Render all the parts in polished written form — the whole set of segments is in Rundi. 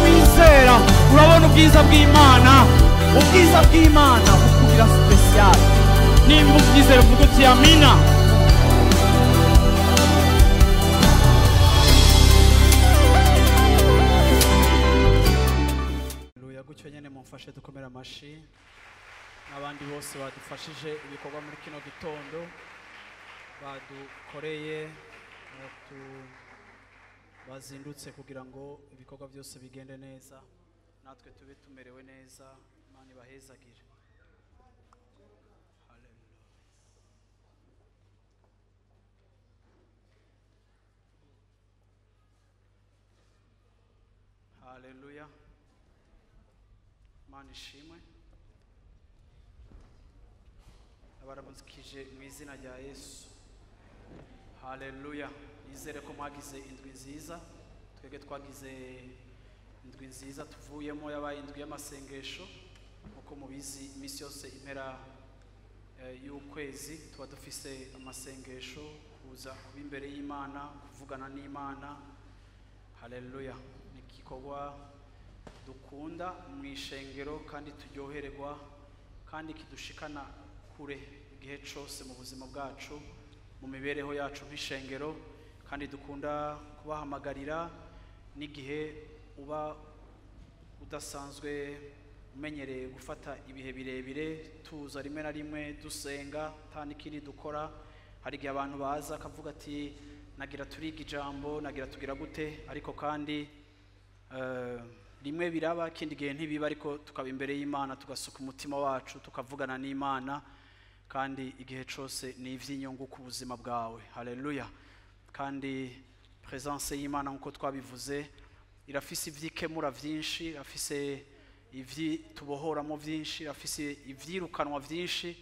Wizera urabona ubwiza bw'Imana, ubwiza bw'Imana bukugira special. Nimba ubyizera uvuga uti amina. Haleluya. Gutyo nyene mumfashe dukomera amashi n'abandi bose badufashije ibikorwa muri kino gitondo, badukoreye, bazindutse kugira ngo ibikorwa byose bigende neza, natwe tube tumerewe neza. Imana ibahezagire. Haleluya. Haleluya. Imana ishimwe. Abaramukije mu izina rya Yesu. Haleluya. Nizere ko mwagize indwi nziza. Twebwe twagize indwi nziza tuvuyemo, yabaye indwi y'amasengesho. Nkuko mubizi iminsi yose impera y'ukwezi tuba dufise amasengesho, kuza kuba imbere y'Imana, kuvugana n'Imana. Haleluya. Ni igikorwa dukunda mu ishengero kandi turyohererwa kandi kidushikana kure igihe cose mu buzima bwacu, mu mibereho yacu nk'ishengero, kandi dukunda kubahamagarira n'igihe uba udasanzwe umenyereye gufata ibihe birebire, tuza rimwe na rimwe dusenga nta n'ikindi dukora. Hari igihe abantu baza akavuga ati nagira turiga ijambo, nagira tugira gute, ariko kandi rimwe biraba, ikindi gihe ntibiba, ariko tukaba imbere y'Imana tugasuka umutima wacu tukavugana n'Imana, kandi igihe cose ni ivy'inyungu ku buzima bwawe. Haleluya. Kandi presence y'Imana nkuko twabivuze irafise ivyikemura vyinshi, irafise ivyitubohoramo vyinshi, irafise ivyirukanwa vyinshi,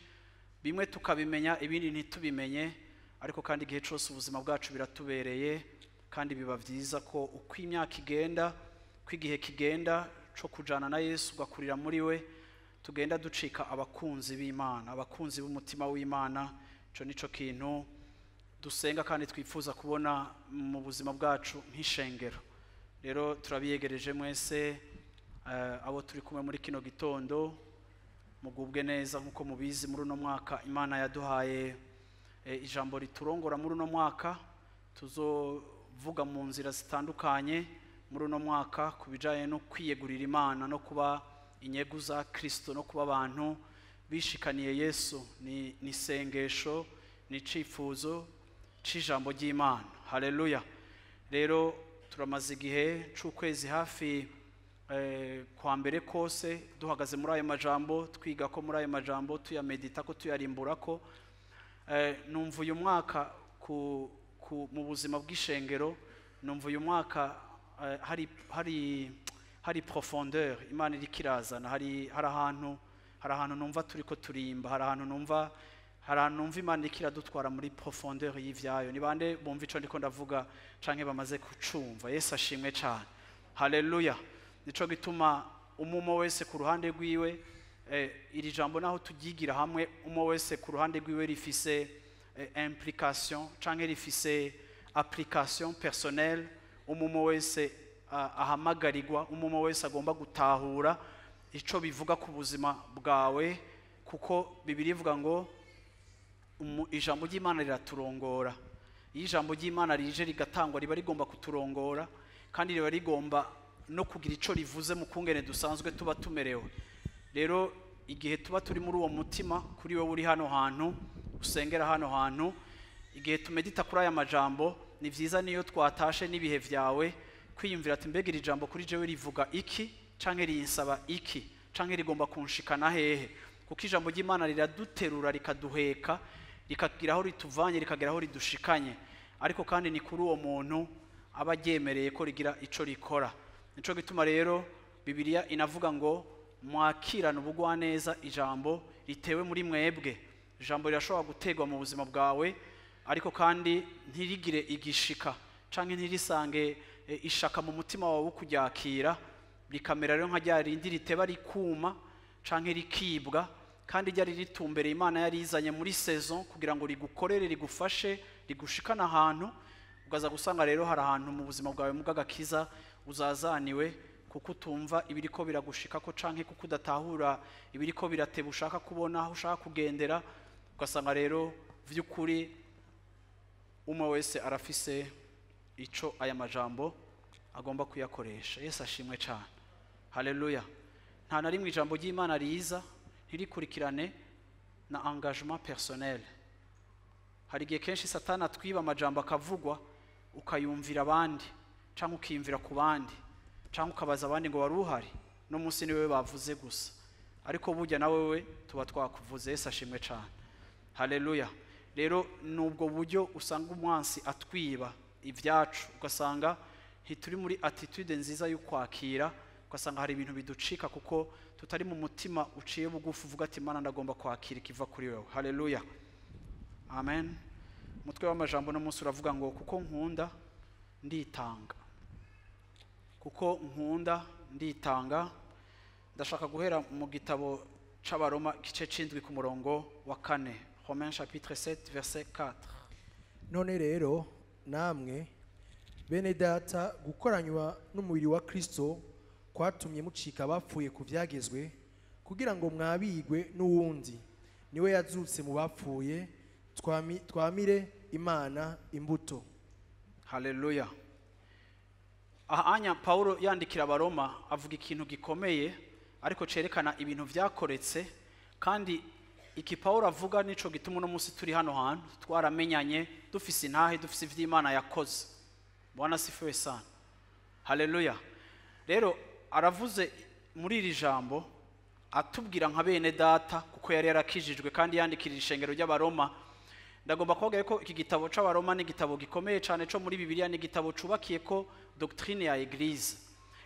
bimwe tukabimenya ibindi ntitubimenye, ariko kandi igihe cose ubuzima bwacu biratubereye, kandi biba vyiza ko uko imyaka igenda, uko igihe kigenda co kujana na Yesu ugakurira muri we, tugenda ducika abakunzi b'Imana, abakunzi b'umutima w'Imana. Ico nico kintu dusenga kandi twifuza kubona mu buzima bwacu nk'ishengero. Rero turabiyegereje mwese abo turi kumwe muri kino gitondo, mugubwe neza. Nkuko mubizi muri uno mwaka Imana yaduhaye ijambo riturongora muri uno mwaka, tuzovuga mu nzira zitandukanye muri uno mwaka ku bijanye no kwiyegurira Imana no kuba inyegu za Kristo no kuba abantu bishikaniye Yesu. Ni isengesho, ni icifuzo c'ijambo ry'Imana. Haleluya. Rero turamaze igihe c'ukwezi hafi kwa mbere kose duhagaze muri ayo majambo, twiga ko muri ayo majambo, tuyamedita ko, tuyarimbura ko. Numva uyu mwaka mu buzima bw'ishengero, numva uyu mwaka hari profondeur Imana iriko irazana, hari ahantu numva turiko turimba, hari ahantu numva Imana iriko iradutwara muri profondeur y'ivyayo. Ni bande bumva ico ndiko ndavuga canke bamaze kucumva? Yesu ashimwe cane. Haleluya. Nico gituma umumo wese ku ruhande rwiwe, iri jambo naho tugigira hamwe, umumo wese ku ruhande rwiwe rifise implication canke rifise application personnelle. Umumo wese ahamagarirwa, umumo wese agomba gutahura ico bivuga ku buzima bwawe, kuko Bibiliya ivuga ngo ijambo ry'Imana riraturongora. Iyo ijambo ry'Imana rije rigatangwa riba rigomba kuturongora, kandi riba rigomba no kugira ico rivuze mu kungene dusanzwe tuba tumerewe. Rero igihe tuba turi muri uwo mutima, kuri wewe uri hano hantu usengera hano hantu, igihe tumedita kuri aya majambo, ni vyiza niyo twatashe n'ibihe vyawe kwiyumvira ati mbega iri jambo kuri jewe rivuga iki, canke rinsaba iki, canke rigomba kunshikana hehe? Kuko ijambo ry'Imana riraduterura, rikaduheka, rikagira aho rituvanye, rikagera aho ridushikanye. Ariko kandi ni kuri uwo muntu aba ryemereye ko rigira ico rikora. Nico gituma rero Bibiliya inavuga ngo mwakirana ubugwaneza ijambo ritewe muri mwebwe. Ijambo rirashobora gutegwa mu buzima bwawe, ariko kandi ntirigire igishika canke ntirisange ishaka mu mutima wawe kuryakira, rikamera rero nka rya rindi riteba rikuma canke rikibwa. Kandi ryari ritumbereye, Imana yari izanye muri saison kugira ngo rigukorere, rigufashe, rigushikane ahantu. Ukaza gusanga rero hari ahantu mu buzima bwawe mugagakiza uzazaniwe, kuko utumva ibiriko biragushika ko, canke kuko udatahura ibiriko birateba, ushaka kubona aho ushaka kugendera. Ugasanga rero vy'ukuri umwe wese arafise ico aya majambo agomba kuyakoresha. Yesu ashimwe cyane, haleluya. Nta na rimwe ijambo ry'Imana riza ntirikurikirane na engagement personnel. Hari igihe kenshi Satani atwiba amajambo akavugwa, ukayumvira abandi, cyangwa ukiyumvira ku bandi, cyangwa ukabaza abandi ngo wari uhari no munsi ni wewe bavuze gusa, ariko burya na wewe tuba twakuvuze. Yesu ashimwe cyane, haleluya. Rero nubwo buryo usanga umwansi atwiba ibyacu, ugasanga ntituri muri attitude nziza yo kwakira, ugasanga hari ibintu biducika kuko tutari mu mutima uciye bugufi uvuga ati: "Mana, ndagomba kwakira ikiva kuri wewe." Haleluya, amen. Umutwe w'amajambo no munsi uravuga ngo: "Kuko nkunda nditanga." Kuko nkunda nditanga. Ndashaka guhera mu gitabo c'Abaroma, igice c'indwi, ku murongo wa 4, Romains chapitre 7, verset 4. None rero namwe, bene Data, gukoranywa n'umubiri wa Kristo kwatumye mucika abapfuye ku byagezwe, kugira ngo mwabigwe n'uwundi, niwe yazutse mu bapfuye, twamire Imana imbuto. Haleluya. Aha anya Paulo yandikira Abaroma avuga ikintu gikomeye, ariko cerekana ibintu vyakoretse. Kandi iki Paulo avuga nico gituma uno munsi turi hano hantu, twaramenyanye, dufise intahe, dufise ivy'Imana yakoze. Bwana sifiwe sana, haleluya. Rero aravuze muri iri jambo, atubwira nka bene Data, kuko yari yarakijijwe kandi yandikira ishengero ry'Abaroma. Ndagomba kuvuga ko iki gitabo c'Abaroma ni igitabo gikomeye cyane co muri Bibiliya. Ni igitabo cubakiye ko doctrine ya Église,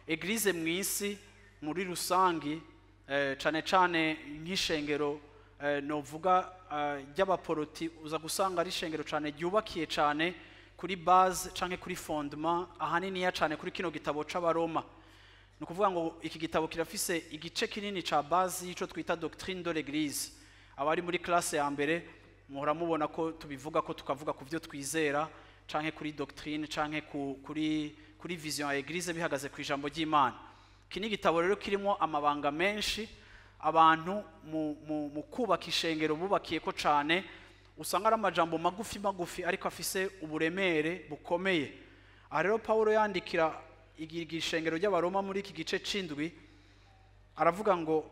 Église mu isi muri rusangi, cane cane nk'ishengero, novuga ry'abaporoti. Uza gusanga ari ishengero cane ryubakiye cane kuri base canke kuri fondement ahaniniya cane kuri kino gitabo c'Abaroma. Ni ukuvuga ngo iki gitabo kirafise igice kinini ca base y'ico twita doctrine de l'Église. Abari muri classe ya mbere muhora mubona ko tubivuga, ko tukavuga ku byo twizera canke kuri doctrine canke kuri vision ya Église bihagaze ku ijambo ry'Imana. Iki ni igitabo rero kirimo amabanga menshi abantu mu kubaka ishengero bubakiye ko cane. Usanga ari amajambo magufi magufi, ariko afise uburemere bukomeye. Aha rero Paulo yandikira ishengero ry'Abaroma muri iki gice c'indwi, aravuga ngo: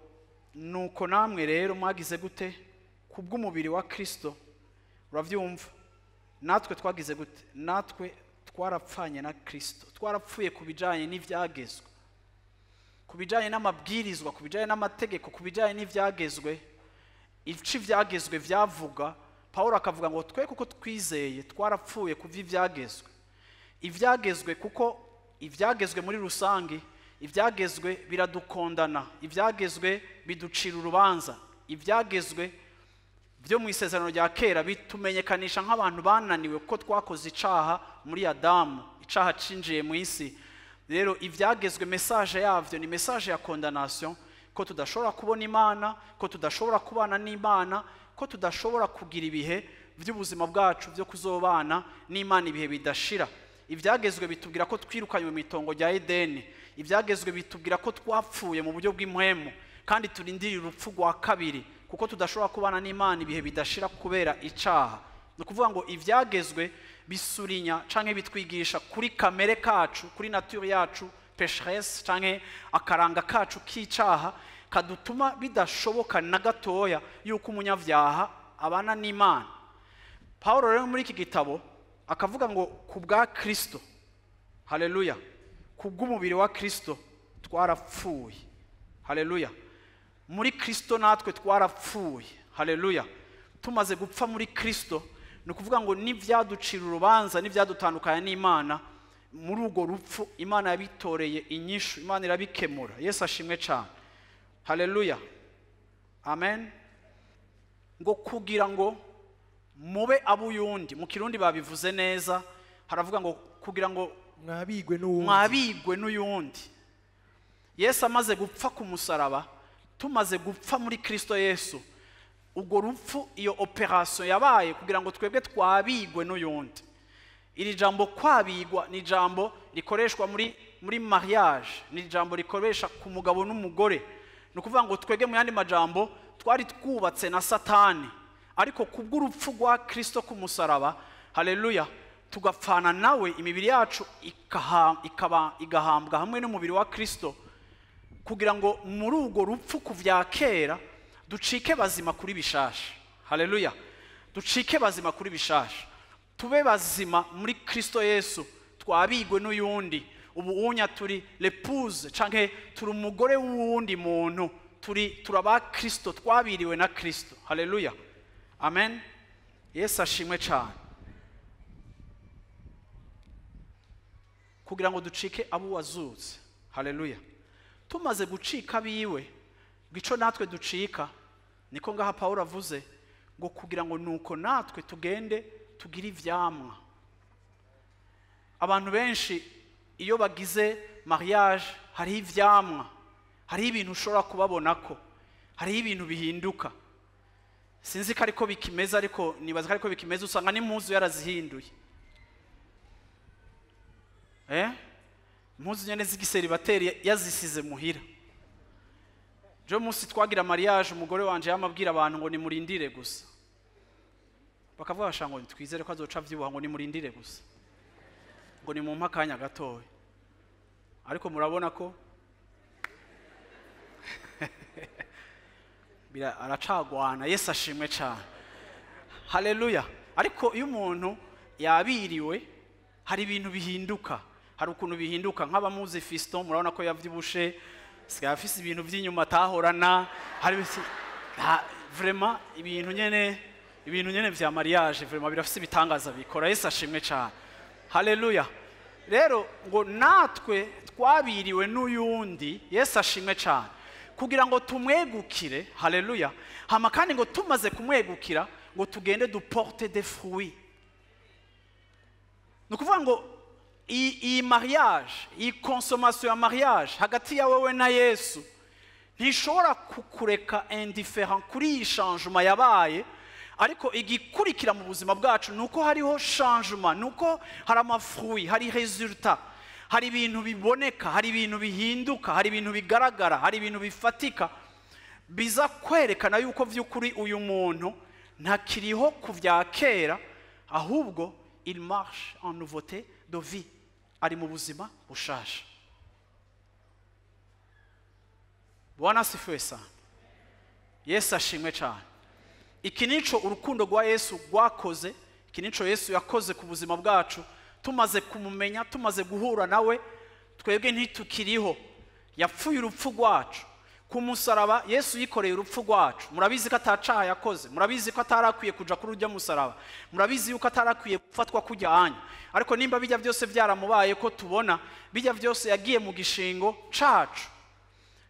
"Nuko namwe rero mwagize gute kubw'umubiri wa Kristo?" Uravyumva, natwe twagize gute? Natwe twarapfanye na Kristo, twarapfuye ku bijanye n'ivyagezwe, ku bijanye n'amabwirizwa, ku bijanye n'amategeko, ku bijanye n'ivyagezwe, ico ivyagezwe vyavuga. Paulo akavuga ngo twe kuko twizeye twarapfuye ku vy'ivyagezwe. Ivyagezwe, kuko ivyagezwe muri rusange, ivyagezwe biradukondana, ivyagezwe biducira urubanza. Ivyagezwe byo mu isezerano rya kera bitumenyekanisha nk'abantu bananiwe, kuko twakoze icaha muri Adamu, icaha cinjiye mu isi. Rero ivyagezwe, message yavyo ni message ya condamnation, ko tudashobora kubona Imana, ko tudashobora kubana n'Imana, ko tudashobora kugira ibihe by'ubuzima bwacu byo kuzobana n'Imana ibihe bidashira. Ibyagezwe bitubwira ko twirukanywe mu itongo rya Edeni. Ibyagezwe bitubwira ko twapfuye mu buryo bw'impwemu, kandi turindiriye urupfu rwa kabiri, kuko tudashobora kubana n'Imana ibihe bidashira kubera icaha. Ni ukuvuga ngo ibyagezwe bisurinya canke bitwigisha kuri kamere kacu, kuri nature yacu pécheresse, canke akaranga kacu k'icaha kadutuma bidashoboka na gatoya yuko umunyabyaha abana n'Imana. Paulo rero muri iki gitabo akavuga ngo ku bwa Kristo, haleluya, ku bw'umubiri wa Kristo twarapfuye. Haleluya. Muri Kristo natwe twarapfuye. Haleluya. Tumaze gupfa muri Kristo, ni ukuvuga ngo n'ibyaducira urubanza, n'ibyadutandukanya n'Imana, muri urwo rupfu Imana yabitoreye inyishu, Imana irabikemura. Yesu ashimwe cyane, haleluya, amen. Ngo kugira ngo mube ab'uyundi. Mu Kirundi babivuze neza, haravuga ngo kugira ngo mwabigwe n'uwundi. Mwabigwe n'uyundi. Yesu amaze gupfa ku musaraba, tumaze gupfa muri Kristo Yesu. Ubwo rupfu, iyo opération yabaye kugira ngo twebwe twabigwe n'uyundi. Iri jambo kwabigwa ni jambo rikoreshwa muri mariage, ni jambo rikoresha ku mugabo n'umugore. Ni ukuvuga ngo twebwe, mu yandi majambo, twari twubatse na Satani, ariko kubw'urupfu rwa Kristo ku musaraba, haleluya, tugapfana nawe, imibiri yacu ikaba igahambwa hamwe n'umubiri wa Kristo, kugira ngo muri urwo rupfu ku vya kera ducike bazima kuri bishasha. Haleluya, ducike bazima kuri bishasha, tube bazima muri Kristo Yesu, twabigwe n'uyundi. Ubu unya turi l'épouse canke turi umugore w'uwundi muntu, turaba Kristo, twabiriwe na Kristo. Haleluya, amen. Yesu ashimwe cyane. Kugira ngo ducike abo wazutse. Haleluya. Tumaze gucika biwe, gico natwe ducika, niko ngaha Paulo avuze ngo kugira ngo nuko natwe tugende tugire ivyamwa. Abantu benshi iyo bagize mariage hariho ivyamwa, hariho ibintu ushobora kubabonako, hariho ibintu bihinduka. Sinzi ko ariko bikimeze, ariko nibaza ko ariko bikimeze. Usanga n'impuzu yarazihinduye, impuzu nyene z'igiseribateri yazisize muhira. Jo munsi twagira mariage, umugore wanje yamabwira abantu ngo nimurindire gusa, bakavuga basha ngo twizere ko azoca avyibuha, ngo nimurindire gusa, ngo nimumpe akanya gatoya. Ariko murabona ko aracagwana. Yesu ashimwe cyane. Haleluya. Ariko iyo umuntu yabiriwe hari ibintu bihinduka, hari ukuntu bihinduka. Nk'abamuzi Fiston, murabona ko yavyibushe, sigaye afise ibintu by'inyuma atahorana. Hari vraiment ibintu nyene vya mariage, vraiment birafise ibitangaza bikora. Yesu ashimwe cyane. Haleluya. Rero ngo natwe twabiriwe n'uyundi, Yesu ashimwe cyane, kugira ngo tumwegukire. Haleluya. Hama kandi ngo tumaze kumwegukira, ngo tugende duporte des fruits. Ni ukuvuga ngo iyi mariage, iyi consommation ya mariage hagati ya wewe na Yesu ntishobora kukureka indifférent kuri iyi changement yabaye. Ariko igikurikira mu buzima bwacu ni uko hariho changement, ni uko hari amafruits, hari résultat, hari ibintu biboneka, hari ibintu bihinduka, hari ibintu bigaragara, hari ibintu bifatika biza kwerekana yuko vy'ukuri uyu muntu ntakiriho ku vya kera, ahubwo il marche en nouveauté de vie, ari mu buzima bushasha. Bwana asifiwe sana. Yesu ashimwe cyane. Iki nico urukundo rwa Yesu rwakoze, iki nico Yesu yakoze ku buzima bwacu. Tumaze kumumenya, tumaze guhura nawe, twebwe ntitukiriho. Yapfuye urupfu rwacu ku musaraba. Yesu yikoreye urupfu rwacu. Murabizi ko atacaha yakoze, murabizi ko atarakwiye kuja kuri urya musaraba, murabizi yuko atarakwiye gufatwa kujya anya. Ariko nimba bijya byose byaramubaye, ko tubona bijya byose, yagiye mu gishingo cacu,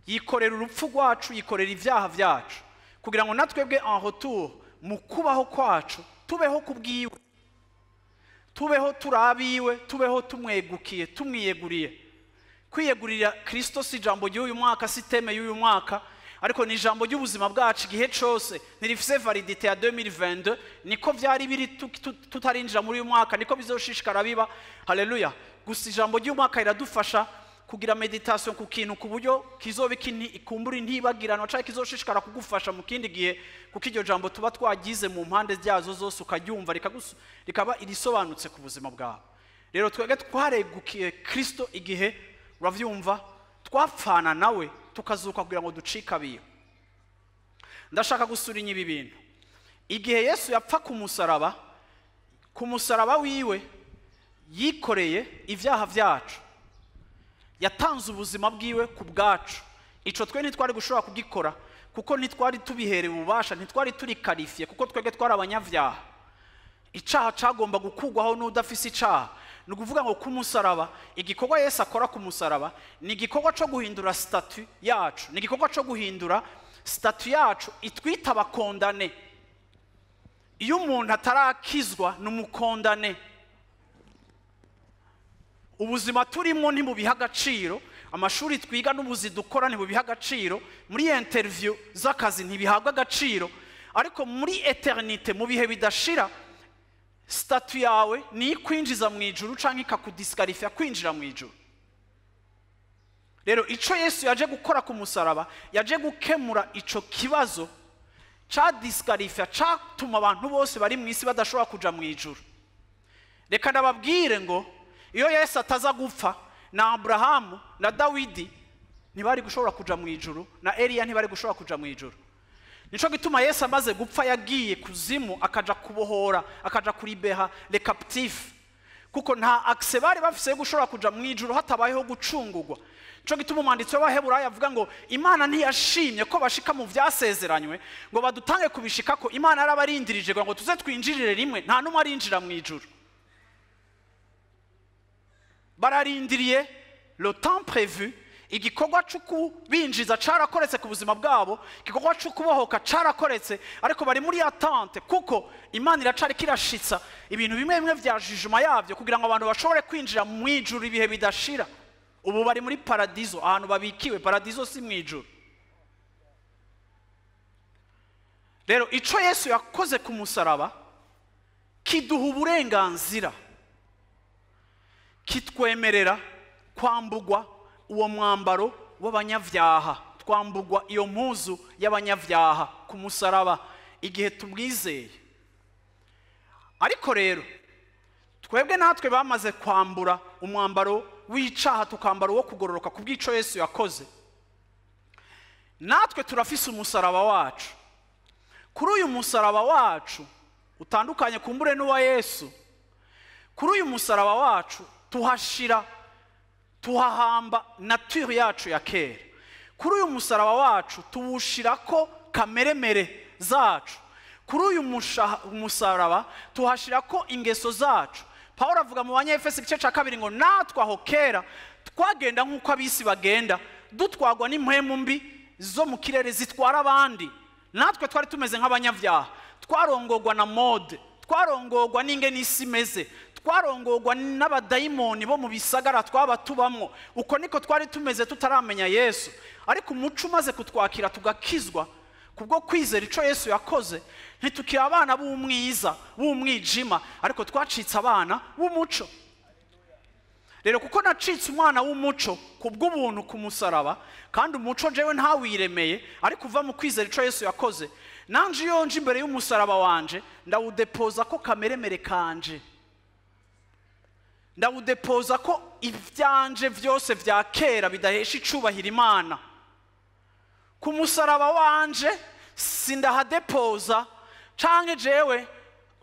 yikorera urupfu rwacu, yikorera ibyaha byacu, kugira ngo natwebwe en retour mu kubaho kwacu tubeho kubwiwe, tubeho turabiwe, tubeho tumwegukiye, tumwiyeguriye. Kwiyegurira Kristo si ijambo ry'uyu mwaka, si thème y'uyu mwaka, ariko ni ijambo ry'ubuzima bwacu igihe cose. Ntirifise validité ya 2022. Niko vyari biri tutarinjira muri uyu mwaka, niko bizoshishikara biba. Haleluya. Gusa ijambo ry'umwaka riradufasha kugira méditation ku kintu, ku buryo kizoba ikumbura intibagirano canke kizoshishikara kugufasha mu kindi gihe, kuko iryo jambo tuba twagize mu mpande ryazo zose, ukaryumva rikaba irisobanutse ku buzima bwawe. Rero twebwe twaregukiye Kristo igihe, uravyumva, twapfana nawe tukazuka kugira ngo ducike abiyo. Ndashaka gusura ibi bintu. Igihe Yesu yapfa ku musaraba, ku musaraba wiwe yikoreye ibyaha byacu, yatanze ubuzima bwiwe ku bwacu. Ico twe ntitwari gushobora kugikora, kuko ntitwari tubiherewe ububasha, ntitwari turi qualifiés, kuko twebwe twari abanyabyaha. Icaha cagomba gukugwaho n'udafise icaha. Ni ukuvuga ngo ku musaraba, igikorwa Yesu akora ku musaraba ni igikorwa co guhindura statut yacu, ni igikorwa co guhindura statut yacu itwita abacondamnés. Iyo umuntu atarakizwa ni umucondamné. Ubuzima turimo ntibubiha agaciro, amashuri twiga n'ubuzi dukora ntibubiha agaciro, muri interview z'akazi ntibihabwa agaciro. Ariko muri éternité, mu bihe bidashira, statut yawe ni ikwinjiza mu ijuru canke ikakudisqualifia kwinjira mu ijuru. Rero ico Yesu yaje gukora ku musaraba, yaje gukemura ico kibazo ca disqualifia, catuma abantu bose bari mu isi badashobora kuja mu ijuru. Reka ndababwire ngo iyo Yesu ataza gupfa, na Aburahamu na Dawidi ntibari gushobora kuja mu ijuru, na Eliya ntibari gushobora kuja mu ijuru. Nico gituma Yesu amaze gupfa yagiye kuzimu, akaja kubohora, akaja kulibérer les captifs, kuko nta accès bari bafise yo gushobora kuja mu ijuru hatabayeho gucungurwa. Nico gituma umwanditsi w'Abaheburayo avuga ngo Imana ntiyashimye ko bashika mu vyasezeranywe ngo badutange kubishikako. Imana yarabarindirije ngo tuze twinjirire rimwe. Nta n'umwe arinjira mu ijuru, bararindiriye le temps prévu. Igikorwa cyo kubinjiza carakoretse ku buzima bwabo, igikorwa cyo kubohoka carakoretse, ariko bari muri attente, kuko Imana iracariko irashitsa ibintu bimwe bimwe vya jugement yavyo kugira ngo abantu bashobore kwinjira mu ijuru ibihe bidashira. Ubu bari muri paradizo, ahantu babikiwe. Paradizo si mu ijuru. Rero ico Yesu yakoze ku musaraba kiduha uburenganzira, kitwemerera kwambugwa uwo mwambaro w'abanyabyaha. Twambugwa iyo mpuzu y'abanyabyaha ku musaraba igihe tumwizeye. Ariko rero twebwe natwe bamaze kwambura umwambaro w'icaha, tukambara uwo kugororoka ku bw'ico Yesu yakoze, natwe turafise umusaraba wacu. Kuri uyu musaraba wacu utandukanye kumbure n'uwa Yesu, kuri uyu musaraba wacu tuhashira, tuhahamba nature yacu ya kera. Kuri uyu musaraba wacu tuwushirako kameremere zacu. Kuri uyu musaraba tuhashirako ingeso zacu. Pawulo avuga mu Banyefesi igice cya 2 ngo natwe aho kera twagenda nk'uko abisi bagenda, dutwagwa n'impwemu mbi zo mu kirere zitwara abandi. Natwe twari tumeze nk'abanyabyaha, twarongorwa na mode, twarongorwa n'ingene isi imeze, twarongorwa n'abadayimoni bo mu bisagara twaba tubamwo. Uko niko twari tumeze tutaramenya Yesu. Ariko umuco umaze kutwakira, tugakizwa kubwo kwizera ico Yesu yakoze, ntitukiri abana b'umwiza b'umwijima, ariko twacitse abana b'umuco. Rero kuko nacitse umwana w'umuco kubw'ubuntu ku musaraba, kandi umuco jewe ntawiremeye, ariko uva mu kwizera ico Yesu yakoze, nanje iyo nje imbere y'umusaraba wanje ndawudepoza ko kameremere kanje, ndawudepoza ko ivyanje vyose vya kera bidahesha icubahiro Imana. Ku musaraba wanje sindahadepoza, canke jewe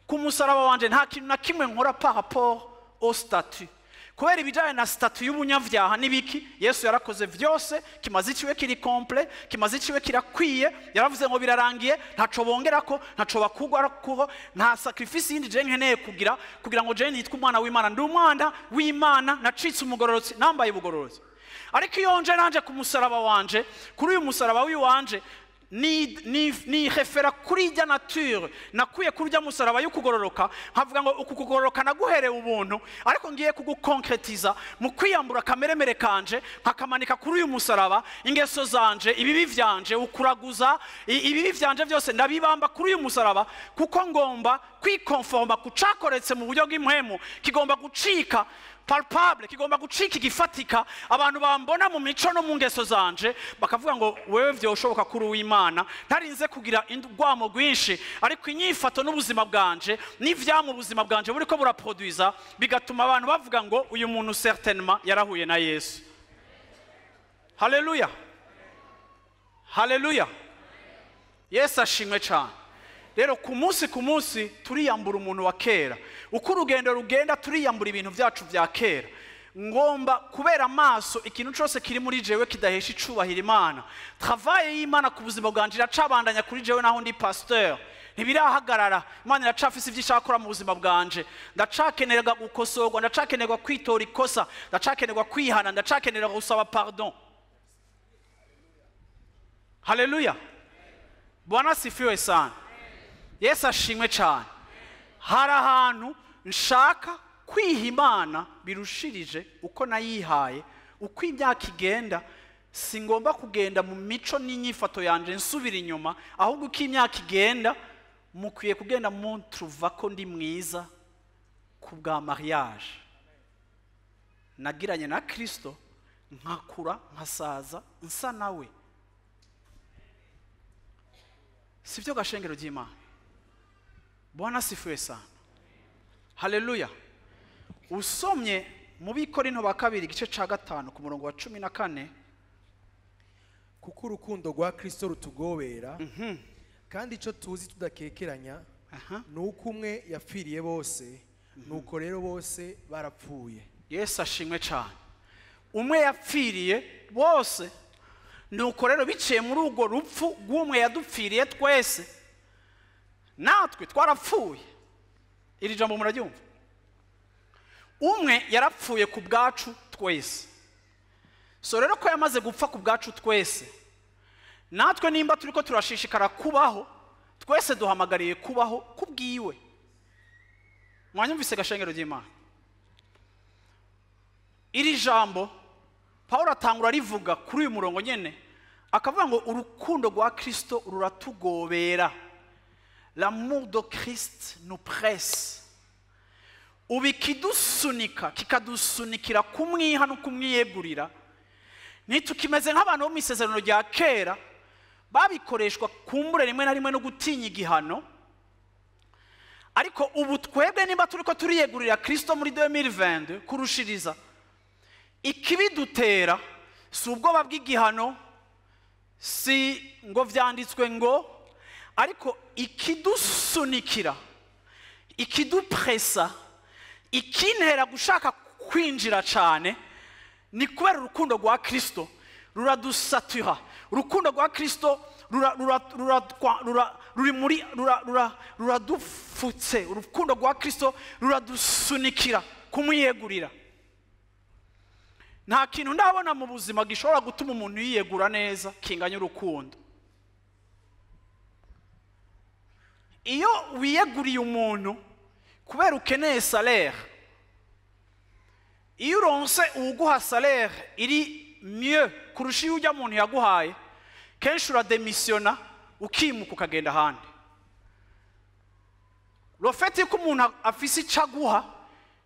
ku musaraba wanje nta kintu na kimwe nkora par rapport au statut, kubera ibijanye na statut y'ubunyavyaha n'ibiki, Yesu yarakoze vyose. Kimazi ciwe kiri complet, kimazi ciwe kirakwiye. Yaravuze ngo birarangiye, ntaco bongerako, ntaco bakugwako, nta sacrifice yindi je nkeneye kugira kugira ngo je nitwe umwana w'Imana. Ndi umwana w'Imana, nacitse umugororotsi, nambaye ubugororotsi. Ariko iyo nje nanje ku musaraba wanje, kuri uyu musaraba w'iwanje, ni référa kuri ijya nature nakuye kuri ujya musaraba y'ukugororoka, nkavuga ngo uku kugororoka naguherewe ubuntu, ariko ngiye kugukonkretiza mu kwiyambura kameremere kanje, nkakamanika kuri uyu musaraba. Ingeso zanje, ibibi vyanje, ukuraguza, ibibi vyanje byose ndabibamba kuri uyu musaraba, kuko ngomba kwikonforma ku cakoretse mu buryo bw'impwemu. Kigomba gucika palpable, kigomba gucika igifatika, abantu bambona mu mico no mu ngeso zanje bakavuga ngo wewe vyoshoboka kuri uw'Imana. Ntarinze kugira urwamo rwinshi, ariko inyifato n'ubuzima bwanje n'ivyamu ubuzima bwanje buriko buraproduiza bigatuma abantu bavuga ngo uyu muntu certainement yarahuye na Yesu. Haleluya, haleluya, Yesu ashimwe cyane. Rero ku munsi ku munsi turiyambura umuntu wa kera. Uko urugendo rugenda, turiyambura ibintu byacu bya kera. Ngomba kubera amaso ikintu cyose kiri muri jewe kidahesha icubahiro Imana. Travail y'Imana ku buzima bwanje iracabandanya kuri jewe, naho ndi pasteur ntibirahagarara. Imana iracafise ivyo ishaka gukora mu buzima bwanje. Ndacakenerwa gukosorwa, ndacakenerwa kwitora ikosa, ndacakenerwa kwihana, ndacakenerwa gusaba pardon. Haleluya, Bwana sifiwe sana, Yesu ashimwe cyane. Hari ahantu nshaka kwiha Imana birushirije uko nayihaye. Uko imyaka igenda, singomba kugenda mu mico n'inyifato yanje nsubira inyuma, ahubwo uko imyaka igenda Mukwiye kugenda muntruva ko ndi mwiza ku bwa mariage nagiranye na Kristo, nkakura nkasaza nsa nawe. Sivyo gashengero ry'Imana? Bwana sifiwe sana. Haleluya. Usomye mu Bikorinto ba kabiri igice ca 5 ku murongo wa 14, kuko urukundo rwa Kristo rutugobera, kandi ico tuzi tudakekeranya nuko umwe yapfiriye bose, nuko rero bose barapfuye. Yesu ashimwe cyane. Umwe yapfiriye bose, nuko rero biciye muri urwo rupfu rw'umwe yadupfiriye twese, natwe twarapfuye. Iri jambo muraryumva? Umwe yarapfuye ku bwacu twese. So rero ko yamaze gupfa ku bwacu twese, natwe nimba turiko turashishikara kubaho, twese duhamagariye kubaho kubwiwe. Mwanyumvise gashengero ry'Imana? Iri jambo Paulo atangura rivuga kuri uyu murongo nyene, akavuga ngo urukundo rwa Kristo ruratugobera. L'amour de Christ nous presse. Ubikidusunika kikadusunikira kumwiha no kumwiyegurira. Nitukimeze nk'abantu bo mu isezerano rya kera babikoreshwa kumbure rimwe na rimwe no gutinya igihano, ariko ubu twebwe nimba turiko turiyegurira Kristo muri 2022 kurushiriza, ikibidutera si ubwoba bw'igihano, si ngo vyanditswe ngo, ariko ikidusunikira, ikidupresa, ikintera gushaka kwinjira cyane ni kubera urukundo rwa Kristo ruradusatura. Urukundo rwa Kristo ruri muri ruradufutse. Urukundo rwa Kristo ruradusunikira kumwiyegurira. Nta kintu ndabona mu buzima gishobora gutuma umuntu yiyegura neza kinganya urukundo. Iyo wiyeguriye umuntu kubera ukeneye salaire, iyo uronse uwuguha salaire iri mieux kurusha iyo ujya muntu yaguhaye, kenshi urademisiona ukimuka ukagenda ahandi. Le fait ko umuntu afise ico aguha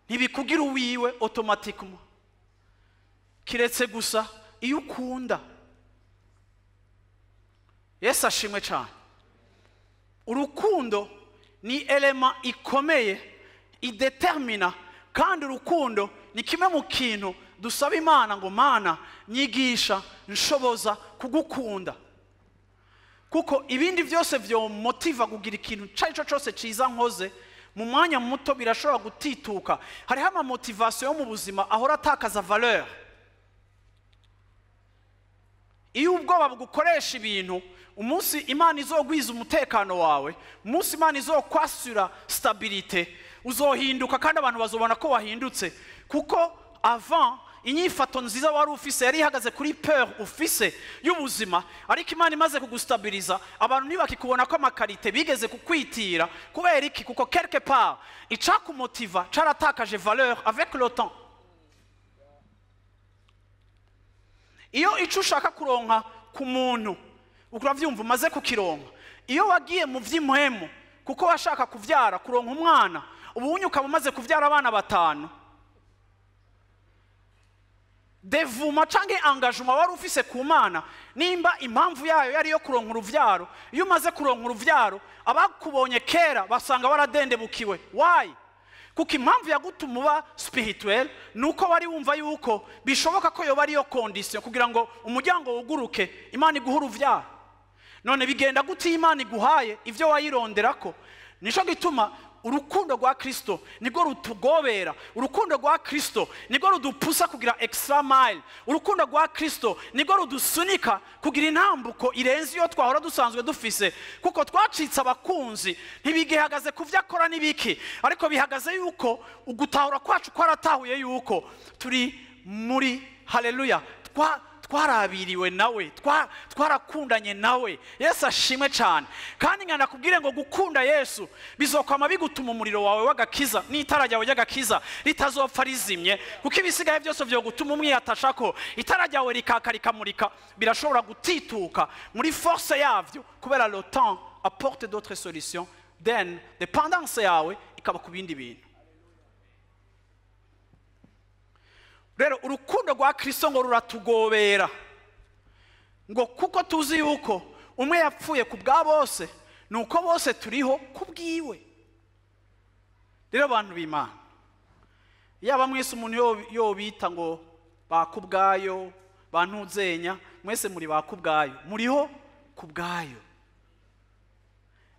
ntibikugira uwiwe automatiquement, kiretse gusa iyo ukunda. Yesu ashimwe cyane. Urukundo ni elema ikomeye idetermina, kandi urukundo ni kimwe mu kintu dusaba Imana ngo Mana nyigisha nshoboza kugukunda, kuko ibindi byose byo motiva kugira ikintu cari cyo cyose ciza nkoze mu mwanya muto birashobora gutituka. Hariho ama motivation yo mu buzima ahora atakaza valeur. Iyo ubwoba bugukoresha ibintu, umunsi Imana izogwiza umutekano wawe, umunsi Imana izokwasura stabilité, uzohinduka kandi abantu bazobona ko wahindutse, kuko avant inyifato nziza wari ufise yari ihagaze kuri peur ufise y'ubuzima, ariko Imana imaze kugustabiliza abantu ntibakikubona ko amakarite bigeze kukwitira. Kubera iki? Kuko quelque part icakumotiva caratakaje valeur avec le temps. Iyo ico ushaka kuronka ku muntu uravyumva umaze kukironka, iyo wagiye mu vy'impwemu kuko washaka kuvyara kuronka umwana, ubunye ukaba umaze kuvyara abana 5, devuma canke engagement wari ufise ku Mana, nimba impamvu yayo yari yo kuronka uruvyaro, iyo umaze kuronka uruvyaro abakubonye kera basanga waradendebukiwe. Why? Kuko impamvu yagutuma uba spirituel nuko wari wumva yuko bishoboka ko yoba ariyo condition kugira ngo umuryango wuguruke Imana iguhe uruvyaro. None bigenda gute Imana iguhaye ivyo wayironderako? Nico gituma urukundo rwa Kristo nirwo rutugobera, urukundo rwa Kristo nirwo rudupusa kugira extra mile, urukundo rwa Kristo nirwo rudusunika kugira intambuko irenze iyo twahora dusanzwe dufise, kuko twacitse abakunzi. Ntibigihagaze ku vyo akora n'ibiki, ariko bihagaze yuko ugutahura kwacu kwaratahuye yuko turi muri haleluya, twarabiriwe nawe, twarakundanye nawe. Yesu ashimwe cyane. Kandi ngana kubwire ngo gukunda Yesu bizokwama bigutuma umuriro wawe w'agakiza n'itara ryawe ry'agakiza ritazopfa rizimye, kuko ibisigaye byose byo gutuma umwiyatasha ko itara ryawe rikaka rikamurika birashobora gutituka muri force yavyo, kubera le temps apporte d'autres solutions. Then dependance yawe ikaba ku bindi bintu. Rero urukundo rwa Kristo ngo ruratugobera, ngo kuko tuzi yuko umwe yapfuye ku bwa bose, nuko bose turiho ku bwiwe. Rero abantu b'Imana, yaba mwese umuntu yobita ngo bakubwayo, bantuzenya, mwese muri bakubwayo, muriho ku bwayo.